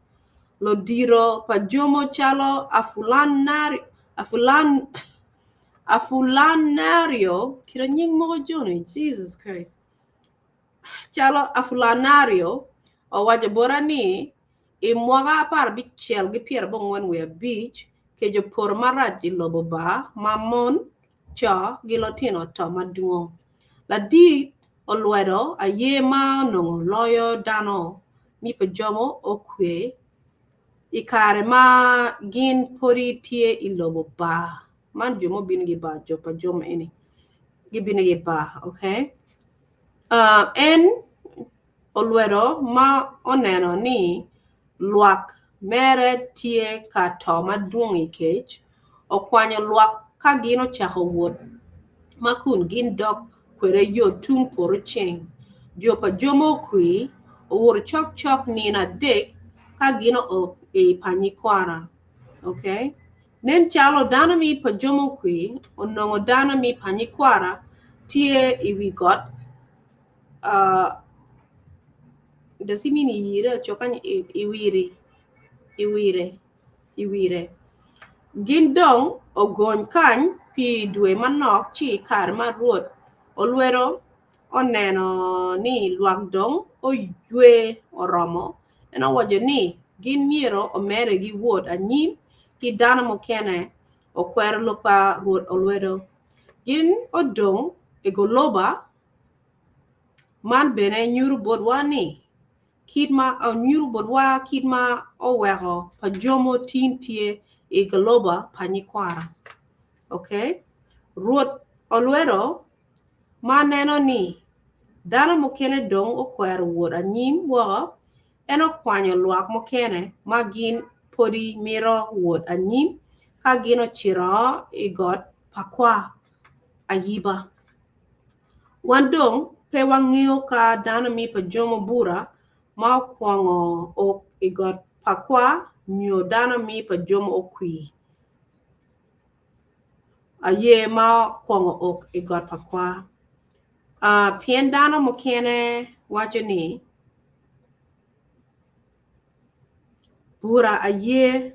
Ludito pa Jomo calo Afulanario kit nying mogo joni Jesus Christ calo Afulanario owaco bota ni i mwaka 17 ki 85 kec opoto marac i lobo bar ma mon, co ki lutino oto madwong. Ladit olwedo aye ma onongo loyo dano mi pa Jomo okwe i kare ma gin podi tye i lobo bar. Man jo ma obino ki bar, jo pa Jomo eni gibino ki bar, okay? Uh, en olwedo ma oneno ni lwak mere tye ka to madwong i kec, okwanyo lwak ka gin ocako wot. ma kun gin dok kwede yo tung poto ceng. Jo pa Jomo Okwir owoto cokcok nino adek ka gin oo i Panyikwara. Okay. Nen calo dano mi pa Jomo Okwir onongo dano mi Panyikwara tye i wi got uh, does he mean iyire cokany iwiri iwire iwire Gin dong ogony kany pi dwe manok ci i kare ma Rwot olwedo oneno ni lwak dong oywe oromo, en owaco ni gin myero omedde giwot anyim ki dano mukene okwero lok pa Rwot Olwedo. Gin odong i goloba man bene nyuto botwa ni Kit ma onyuto botwa kit ma oweko pa jomo tin tye i galoba pa nyikwara. Ok. Rwot olwedo ma neno ni dano mukene dong okwero wot anyim woko, en okwanyo lwak mukene ma gin podi mito wot anyim ka gin ocito i got pa kwa ayiba. Wan dong pe wangeyo ka dano mi pa jomo bura ma okwongo ok i got pa kwa nyo dano mi pa jomo okwir aye ma okwongo ok i got pa kwa. Pien dano mukene waco ni Bura aye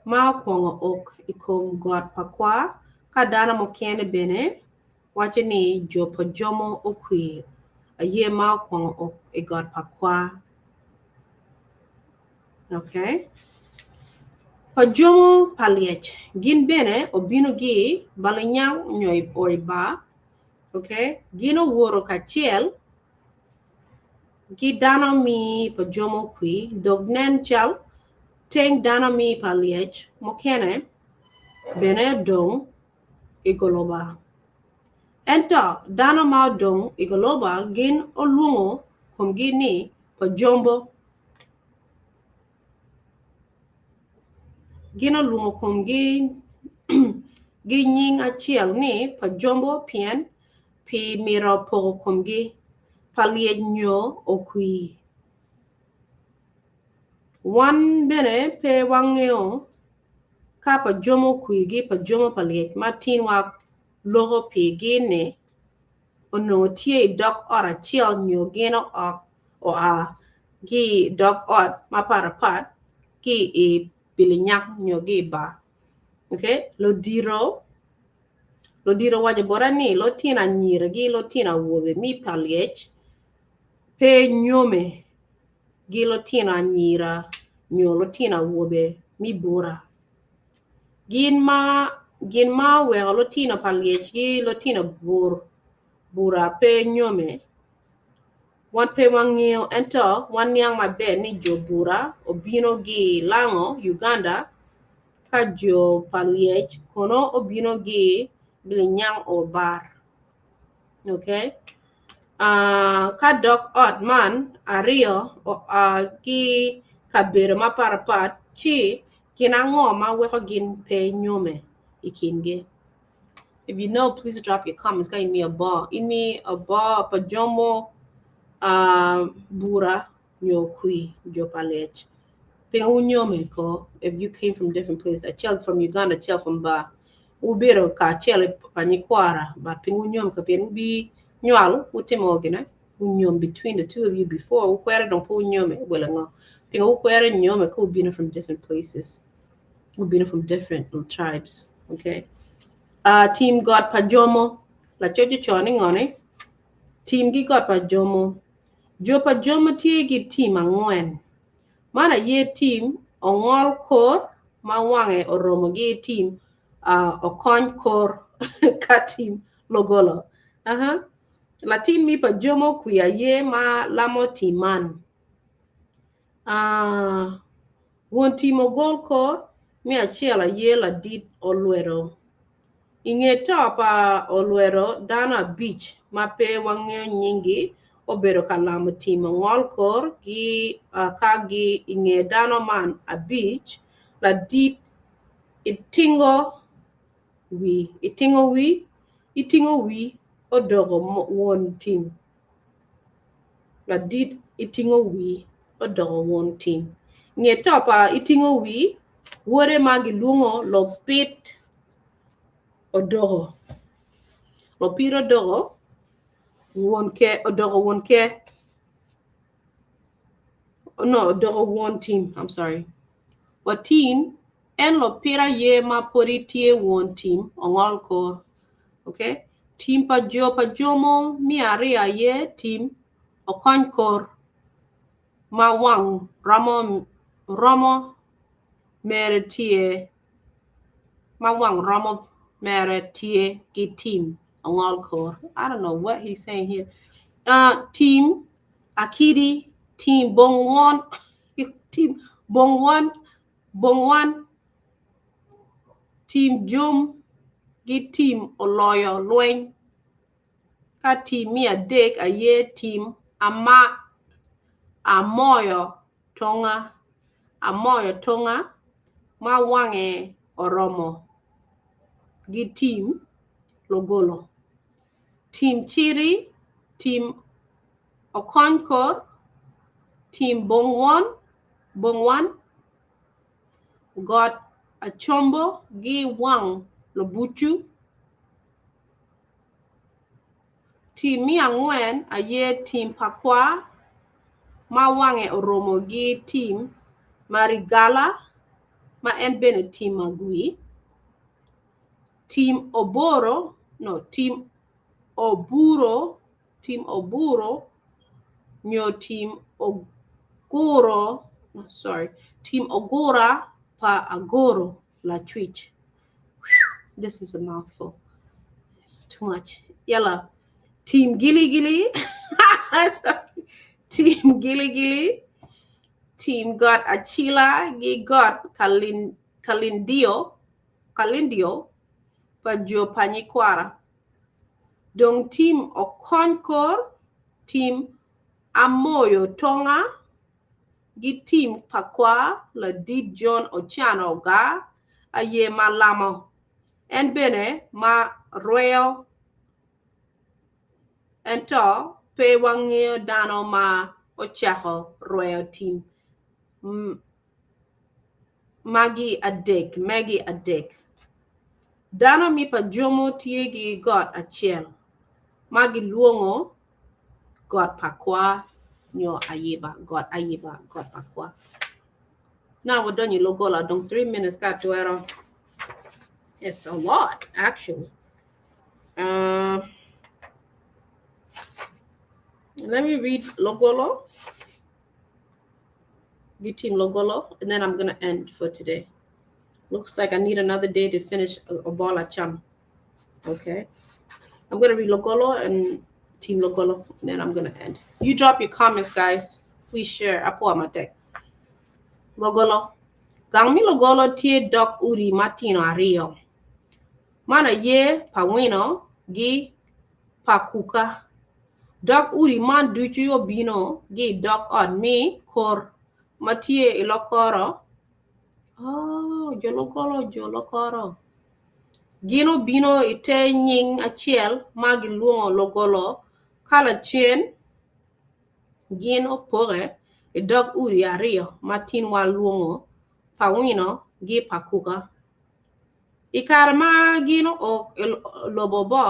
ma okwongo ok i kom got pa kwa ka dano mukene bene waco ni jo pa Jomo Okwir aye ma okwongo ok i got pa kwa. Okay. Pa Jomo pa Lyec gin bene obino gi Balinyang nyo i bar. Okay. Gin owoto kacel Ki dano mi pa jo mukwi, dok nen cal teng dano mi pa lyec mukene bene odong i goloba. Ento dano ma odong i goloba gin olwongo komgi ni pa jombo. Gin olwongo komgi gi nying acel ni pa jombo pien pi mito poko komgi pa lyec nyo okwir. Wan bene pe wangeyo ka pa jomo okwir gi pa jomo pa lyec ma tin wa loko pi gi ni onongo tye i dog ot acel nyo gin oa ki i dog ot mapat apat ki i Bilinyak nyo ki i bar. Okay, ludito Ludito owaco bota ni, Lutino anyira ki lutino awobe me pa lyec pe nyome ki lutino anyira nyo lutino awobe me bura. Gin ma gin ma oweko lutino pa lyec ki lutino bura pe nyome wan pe wangeyo ento waniang maber ni jo bura obino ki Lango, Uganda, Ka jo pa lyec kono obino gi Bilinyang or bar. Okay. Uh, ka dok ot man aryo oa ki kabedo mapat apat, ci gin ango ma weko gin pe nyome i kingi? If you know, please drop your comments. Ka imiyo bo, imiyo bo pa jomo uh, bura nyo kwi jo pa lyec. Pingo wunyome ko if you came from different places acel from Uganda acel from bar wubedo kacel pa nyikwara but pingo wunyome ko pien wubi nywal wutimo gine wunyom between the two of you before wukwere dong pe wunyome well ango pingo wukwere nyome ka wubino from different places wubino from different tribes okay uh, team got pa jomo lacoc oco ni ngoni team gi got pa jomo Jo pa Jomo tye ki tim angwen. Man aye tim ongol kor ma wange oromo gi tim okony kor ka tim logolo. Latin mi pa Jomo kwi aye ma lamo tim man. Won tim ogol kor me acel aye ladit olwedo. I nge to pa Olwedo, dano abic ma pe wangeyo nyinggi obedo ka lamo timo ngol kor gi ka gi i nge dano man abic, ladit itingo wi. Itingo Wii odoko won tim. Ladit Itingo Wii odoko won tim. Nge to pa Itingo Wii, wode ma gilwongo Lopit odoko. Lopit odoko won ker, odoko won ker. No, odoko won tim. I'm sorry. Watin, en lopit aye ma pwodi tye won tim ongol kor. Okay? Tim pa jo pa jomo me aryo aye tim okony kor ma wang romo romo mere tye ma wang romo mere tye ki tim ongol kor. I don't know what he's saying here. Uh, tim akidi, tim bongwon, tim bongwon, bongwan, tim jom gi tim oloyo lweny. Ka tim me adek aye tim ama amoyo tonga, amoyo tonga ma wange oromo gi tim logolo. Tim ciri, tim okony kor, tim bongwon, bongwan, got acombo gi wang lobucu. Tim me angwen aye tim pa kwa ma wange oromo gi tim marigala ma en bene tim agwi. Tim oboro, no, tim oburo, tim oburo nyo tim oguro, no, sorry, tim ogura pa agoro lacwic. This is a mouthful. It's too much. Yalla. Team Gilly Gilly. Team Gilly Gilly. Team got Achila. Gi got Kalin Kalindio. Kalindio pa jo pa nyikwara. Dong team Okony Kor, team Amoyo Tonga, gi team pa kwa ladit John Ocano Oga aye ma lamo. En bene ma rweyo ento pe wangeyo dano ma ocako rweyo tim magi adek megi adek. Dano mi pa Jomo tye gi got acel ma gilwongo got pa kwa nyo ayiba got ayiba got pa kwa. Now wadonyo i logola dong 3 minutes ka atwero. It's a lot actually. Uh, let me read Logolo. Gi team Logolo, and then I'm gonna end for today. Looks like I need another day to finish Obola Cham. Okay. I'm gonna read Logolo and Team Logolo, and then I'm gonna end. You drop your comments, guys. Please share. Apo matek. Logolo. Gang mi Logolo tye dok udi matino aryo. Man aye pa wino gi pa kuka. Dok udi man ducu obino gi i dog ot mi kor ma tye i lokoro. Oh, jo Logolo jo lokoro. Gin obino i te nying acel ma gilwongo Logolo ka lacen gin opoke i dog udi aryo ma tin walwongo pa wino gi pa kuka. I kare ma gin oo i lobo bo,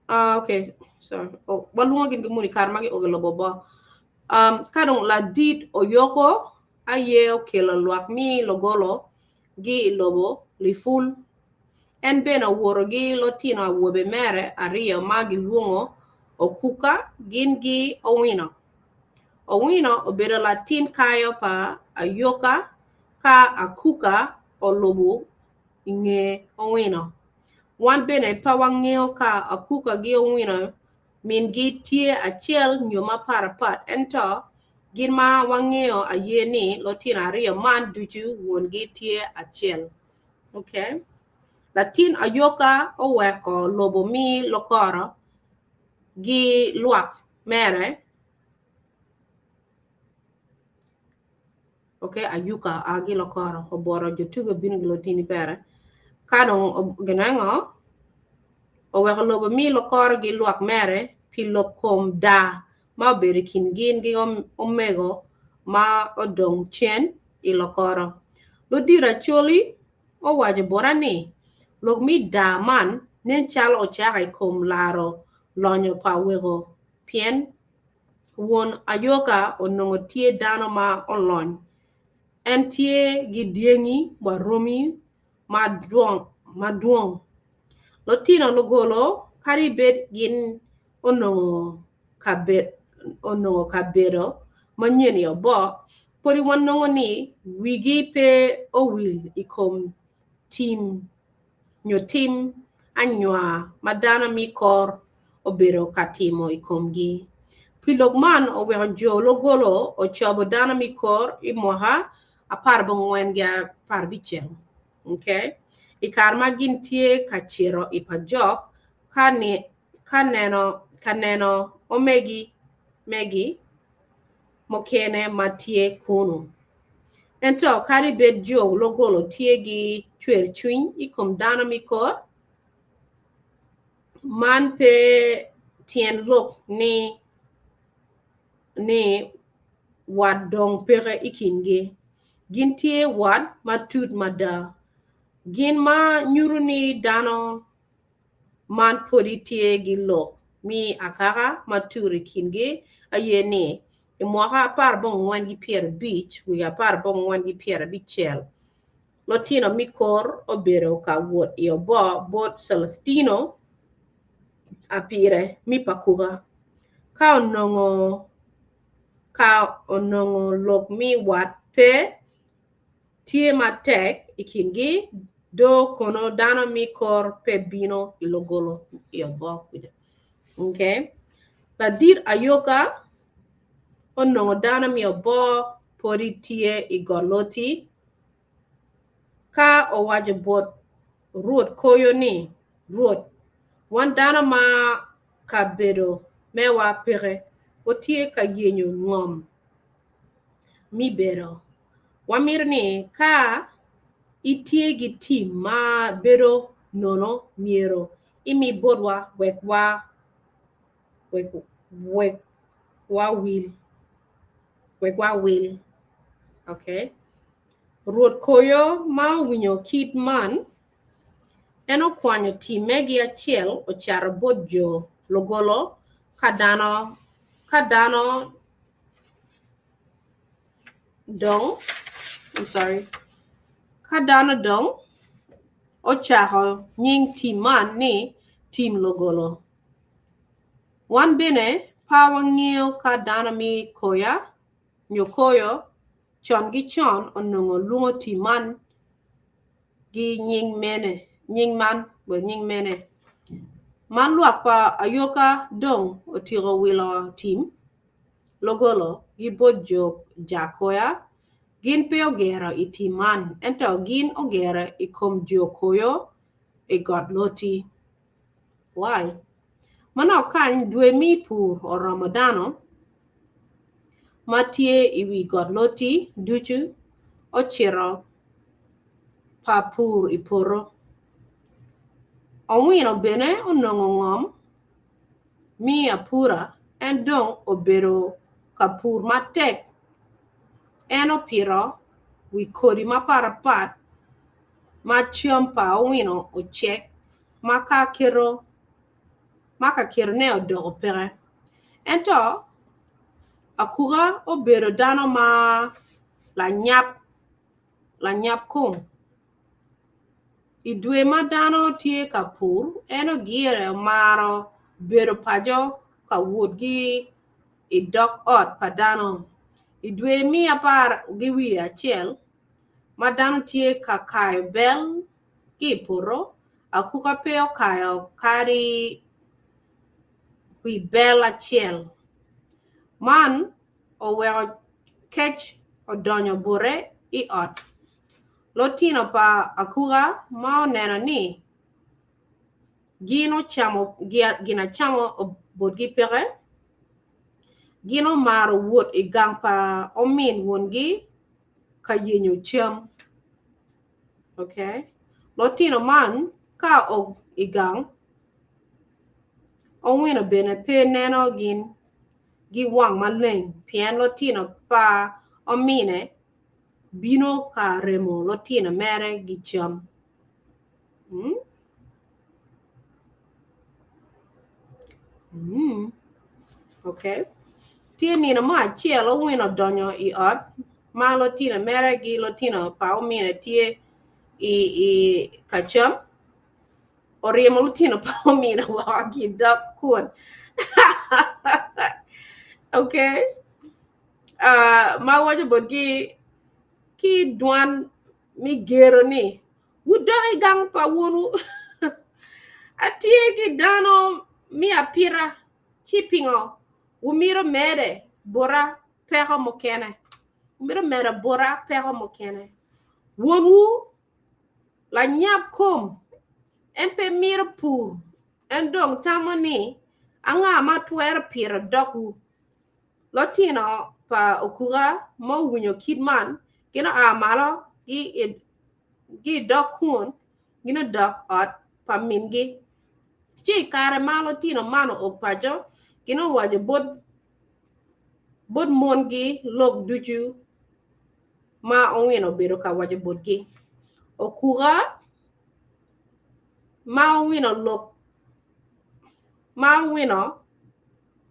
uh, okay, sorry. Oh, walwongo gin ki muni i kare ma gio i lobo bo. Um, ka dong ladit oyoko aye okelo lwak mi logolo gi i lobo lipul. En bene owoto gi lotino awobe mere aryo ma gilwongo Okuka gin gi Owino. Owino obedo latin kayo pa Ayoka ka Akuka olubo i nge Owino. Wan bene pe wangeyo ka Akuka gi Owino mingi tye acel nyo mapat apat ento gin ma wangeyo aye ni lutino aryo man ducu wongi tye acel. Okay. Latin Ayoka oweko lobo mi lokoro gi lwak mere okay ayuka a gi lokoro oboro jo tugo bino gi lotini pere. Ka dong gin ango oweko lobo mi lukoro gi lwak mere pi lok kom daa ma obedo i kin gin ki omego ma odong cen i lukoro. Ludito Acholi owaco bota ni lok mi daa man nen calo ocako i kom laro lonyo pa weko pien won Ayoka onongo tye dano ma olony. En tye gi dyangi wa romi madwong. Lutino lugolo kadi bed gin onongo kabedo manyen i oboo, pwod wanongo ni wigi pe owil i kom tim nyo tim anywar ma dano me kor obedo ka timo i komgi. Pi lok man oweko jo lugolo ocobo dano me kor i mwaka 14 ki 15. Okay? I kare ma gin tye ka cito i Pajok ka neno omegi megi mukene ma tye kunu. Ento kadi bed jo lugolo tye ki cwercwiny i kom dano me kor, man pe tyen lok ni ni wat dong peke i kingi. Gin tye wat matut mada. Gin ma nyuto ni dano man pwodi tye ki lok me akaka matut i kingi aye ni, i mwaka 14 ki 50 wiye 46, lutino me kor obedo ka wot i oboo bot Celestino Apire me Pakuka. Ka onongo lok me wat pe tye matek i kingi, do kono dano me kor pe bino i lugolo i oboo kuca. Okay. Ladit Ayoka onongo dano me oboo pwodi tye i got Loti ka owaco bot Rwot Koyo ni, Rwot, wan dano ma kabedo mewa peke, watye ka yenyo ngom me bedo. Wamito ni ka itye ki tim ma bedo nono myero imi botwa wek wawil. Okay. Rwot Koyo ma owinyo kit man, en okwanyo timmegi acel ocato bot jo lugolo ka dano dong ocako nying tim man ni Tim Lugolo. Wan bene pa wangeyo ka dano me Koya nyo Koyo con ki con onongo lwongo tim man ki nying mene. Ma lwak pa Ayoka dong otyeko wilo tim Lugolo ki bot jo ja Koya, gin pe ogero i tim man ento gin ogero i kom jo Koyo i got Loti. Why? Manok kany dwe me pur oromo dano ma tye i wi got Loti ducu ocito pa pur i poto. Owino bene onongo ngom me apura en dong obedo ka pur matek. En opito wi kodi mapatpat ma cam pa owino ocek ma ka ketone odoko peke. Ento Akuka obedo dano ma lanyap kom. I dwe ma dano tye ka pur, en gire omaro bedo paco ka wot ki i dog ot pa dano. I dwe me 11 ma dano tye ka kayo bel ki i poto, Akuka pe okayo kadi wi bel acel. Man oweko kec odonyo bote i ot. Lutino pa Akuka ma oneno ni gin acama botgi peke, gin omaro wot i gang pa omin wongi ka yenyo cam. Okay. Lutino man ka o i gang, Owino bene pe neno gin gi wang maleng pien lutino pa omine bino ka remo lutino mere gi cam. Okay. Tye nino mo acel Owino odonyo i ot ma lutino mere gi lutino pa omine tye i ka cam. Oryemo lutino pa omine woko ki i dog kwon. Okay. Uh, ma waco botgi ki dwan me gero ni, Wudok i gang pa wonwu. Atye ki dano me apita, ci pingo wumito mede bota peko mukene? Wumito medo bota peko mukene. Wonwu lanyap kom, en pe mito pur, en dong tamo ni, 'Anga ma twero pito dokwu? Lutino pa okuka ma owinyo kit man gin oa malo ki i dog kun gin odok ot pa mingi. Ci i kare ma lutino man oo paco, gin owaco bot mongi lok ducu ma owino obedo ka waco botgi. Okuka ma owino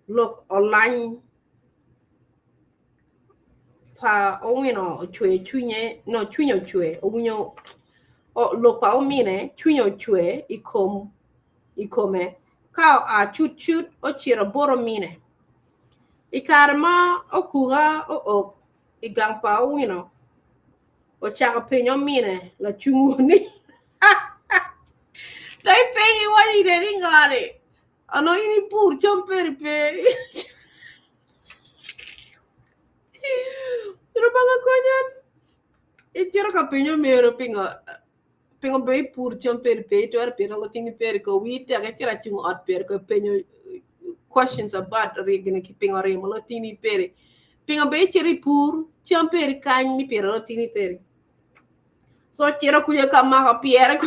lok olany pa owino ocwer cwinye no cwinye ocwer owinyo lok pa omine cwinye ocwer i kome ka oa cutcut ocito bot omine. I kare ma okuka ook i gang pa owino ocako penyo omine lacungo ni To ipenyo iwaco ine ni ngo-ni? Onongo in ipur cam peri pe. Rubanga konya icito ka penyo omero pingo pingo be ipur cam peri pe itwero pito lutini peri ko wii tek icito acungo ot peri ko ipenyo questions about gini ki pingo ryemo lutini peri pingo be icito ipur cam peri kany mi pito lutini peri. So ocito kuca ka mako pyere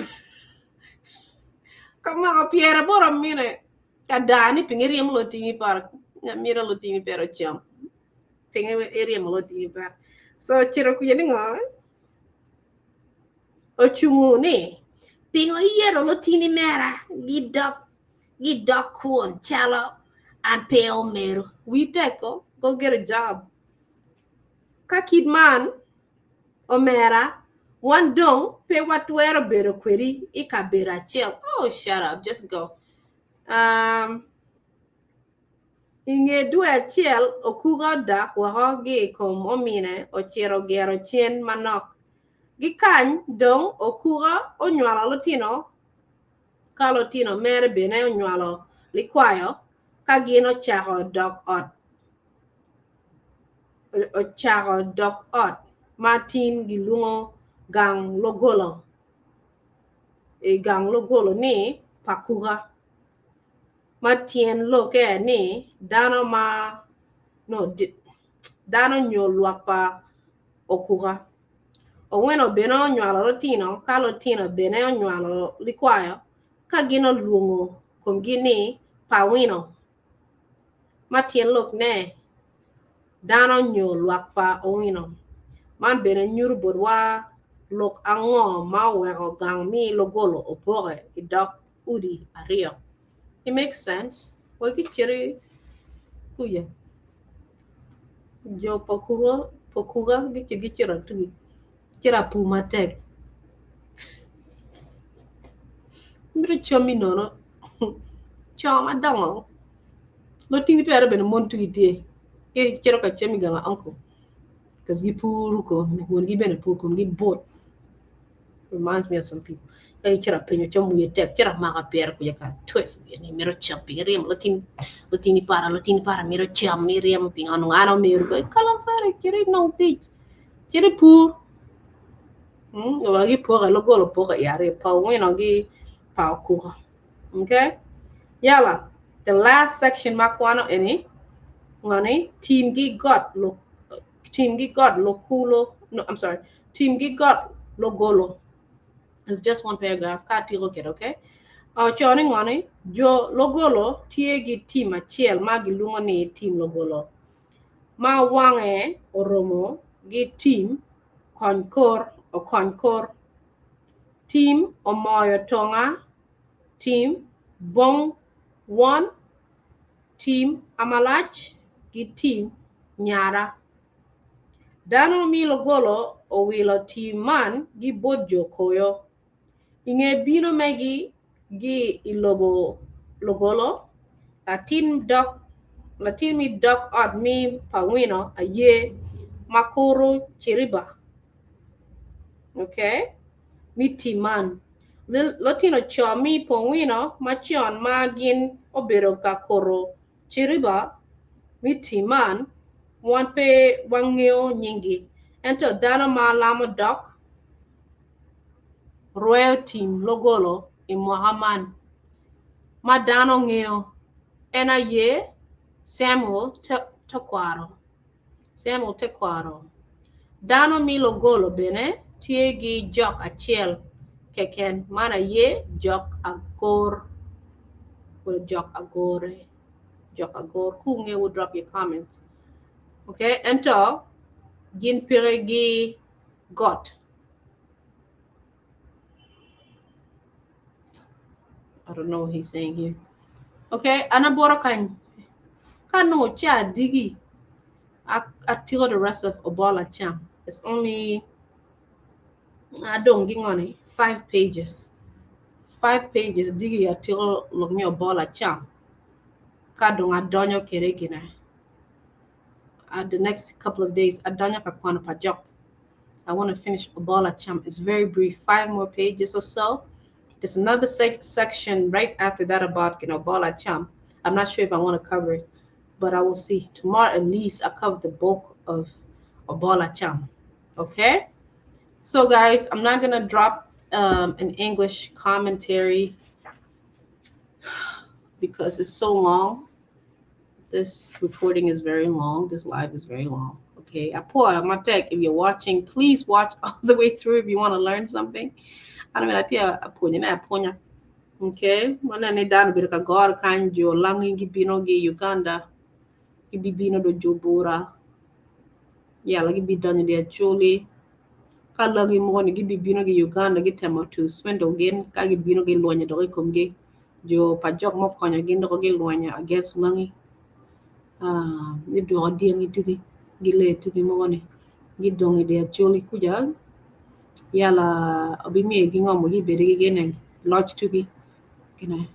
ka mako pyere bot omine ka daa ni pingo iryemo lutini para nyamira lutini pera ocam pingo iryemo lutini para so ocito kuca ni ngo ocungo ni pingo iyero lutini mera gidok gidok kwon calo an pe omeru wii tek ko go get a job ka kit man Omera, wan dong pe watwero bedo kwedi i kabedo acel. Oh, shut up, just go. Um, I nge dwe acel, Okuka odak woko ki i kom omine ocito gero cen manok. Ki kany dong Okuka onywalo lutino ka lutino mere bene onywalo likwayo ka gin ocako dok ot. Ocako dok ot ma tin gilwongo gang logolo i gang logolo ni Pakuka, ma tyen lokke ni dano ma dano nyo lwak pa Okuka. Owino bene onywalo lutino ka lutino bene onywalo likwayo ka gin olwongo komgi ni Pawino. Ma tyen lok ne, dano nyo lwak pa owino. Man bene nyuto botwa lok ango ma oweko gang mi logolo opoke i dog udi aryo. It makes sense. Wek iciti kuca. Jo pa kuga gicito tugi cito apur matek. Mito cammi nono co madongo lutini twero bedo mon tugi tye gicito ka cam i gang pa uncle cause gipuro wongi bene pur komgi but reminds me of some people ka gicito apenyo cam wiye tek cito amako pyere kuca ka twist wiye ni mito cam pingo iryemo lutini para lutini para mito cam ni iryemo pingo onongo an omeru kalafere cit inong tic cit ipur. Wa gipoke lugolo opoke i aryo pa owino ki pa okuka okay yala the last section ma akwano eni ngo ni tim gi got tim gi got lukulo no I'm sorry tim gi got lugolo. It's just one paragraph. Ka atiko kede, okay? Oco ni ngo ni jo Logolo tye gi tim acel ma gilwongo ni tim Logolo ma wange oromo gi tim kony kor okony kor, tim omoyo tonga, tim bong won, tim amalac gi tim nyara. Dano mi Logolo owilo tim man gi bot jo koyo. I nge bino megi gi i lobo Logolo, latin dok latin mi dok ot mi pa wino aye ma kuro ciriba. Okay? Mi tim man. Lutino co mi pongwino macon ma gin obedo ka kuro ciriba mi tim man, wan pe wangeyo nyinggi. Ento dano ma lamo dok rweyo tim Logolo i mwaka man ma dano ngeyo en aye Samuel Tekwaro. Samuel Tekwaro. Dano mi Logolo bene tye gi jok acel keken man aye jok agor or jok agore. Jok agor. Ku ngeyo drop your comments. Okay, ento gin peke gi got. I don't know what he's saying here. Okay, an aboro kany. Ka nongo ca digi atiko the rest of Obol Acham. It's only adong gi ngoni 5 pages. 5 pages digi atiko lok mi Obol Acham. Ka dong adonyo kede gine. The next couple of days adonyo ka kwano pa jok. I want to finish Obol Acham. It's very brief, 5 more pages or so. There's another section right after that about Obol Acham. I'm not sure if I want to cover it, but I will see. Tomorrow at least I cover the bulk of Obol Acham. Okay? So guys, I'm not gonna drop an English commentary because it's so long. This recording is very long. This live is very long. Okay. Apoa Matek, if you're watching, please watch all the way through if you want to learn something. I don't know. Okay. Mana ni dano bedo ka goro kany jo langi gibino gi Uganda gibibino do jo bura yala gibidonyo di Acholi ka langi mogo ni gibibino gi Uganda gitemo to swindle gin ka gibino gilwenyo dok i komgi jo pa jok mokonyo gin dok gilwenyo against langi gidwoko dyangi tugi gilee tugi mogo ni gidong i di Acholi kuca yala obimiyo gi ngo gibedo gi gine loc tugi gine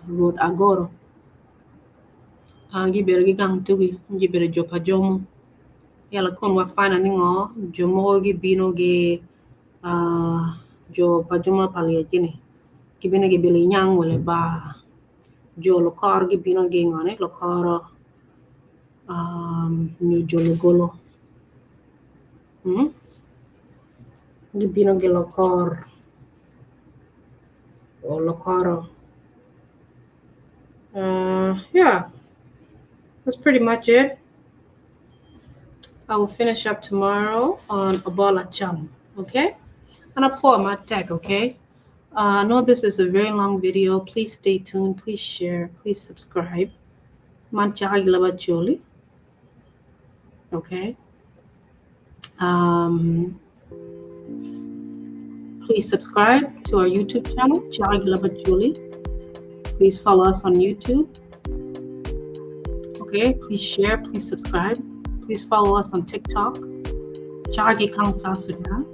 Rwot Agoro gibedo gi gang tugi gibedo jo pa jomo yala kon wafana ni ngo jo mogo gibino gi jo pa jomo pa lyec gini gibino gibilo inyang wele ba jo lukoro gibino gi ngo ni lukoro nyo jo lugolo gibino gi lokor or lokoro. Yeah, that's pretty much it. I will finish up tomorrow on Obol Acham, okay? And a pour my tag, okay? I know this is a very long video. Please stay tuned. Please share. Please subscribe. Manchagilabacholi. Okay. Please subscribe to our YouTube channel, Chagilabacholi. Please follow us on YouTube. Okay, please share, please subscribe. Please follow us on TikTok, Chagi Kang Sudan.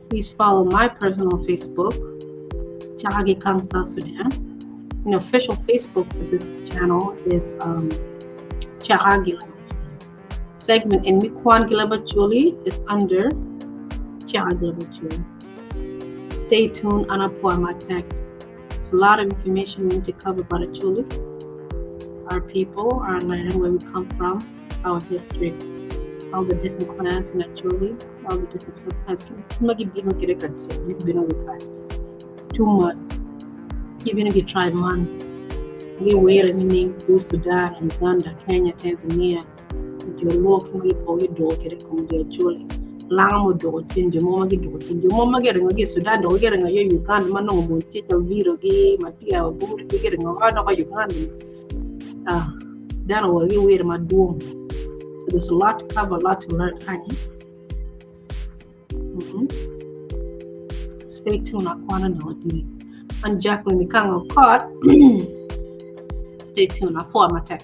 Please follow my personal Facebook, Chagi Kang Sudan. The official Facebook for this channel is Chagagi. Segment in Mikwan Gilabachuli is under Chagagi Chuli. Stay tuned on Apua Tech. It's a lot of information we need to cover about Acholi, our people, our land, where we come from, our history, all the different clans in Acholi, all the different subclans. Too much. Even if tribe man, we were meaning go Sudan and Uganda, Kenya, Tanzania, Joluo ki do kede kom di Acholi. Langa mo doko cen jo mogo ma gidoko cen jo mogo ma giringo ki i Sudan dok giringo aye i Uganda ma nongo mony tye ka wirogi ma tye aburogi giringo woko dok i Uganda ah, dano owoto ki wiro madwong so there's a lot to cover, a lot to learn kany. Mm-hmm. Stay tuned akwana nongo tye. An Jacqueline Ikanga Okot. Stay tuned apwod matek.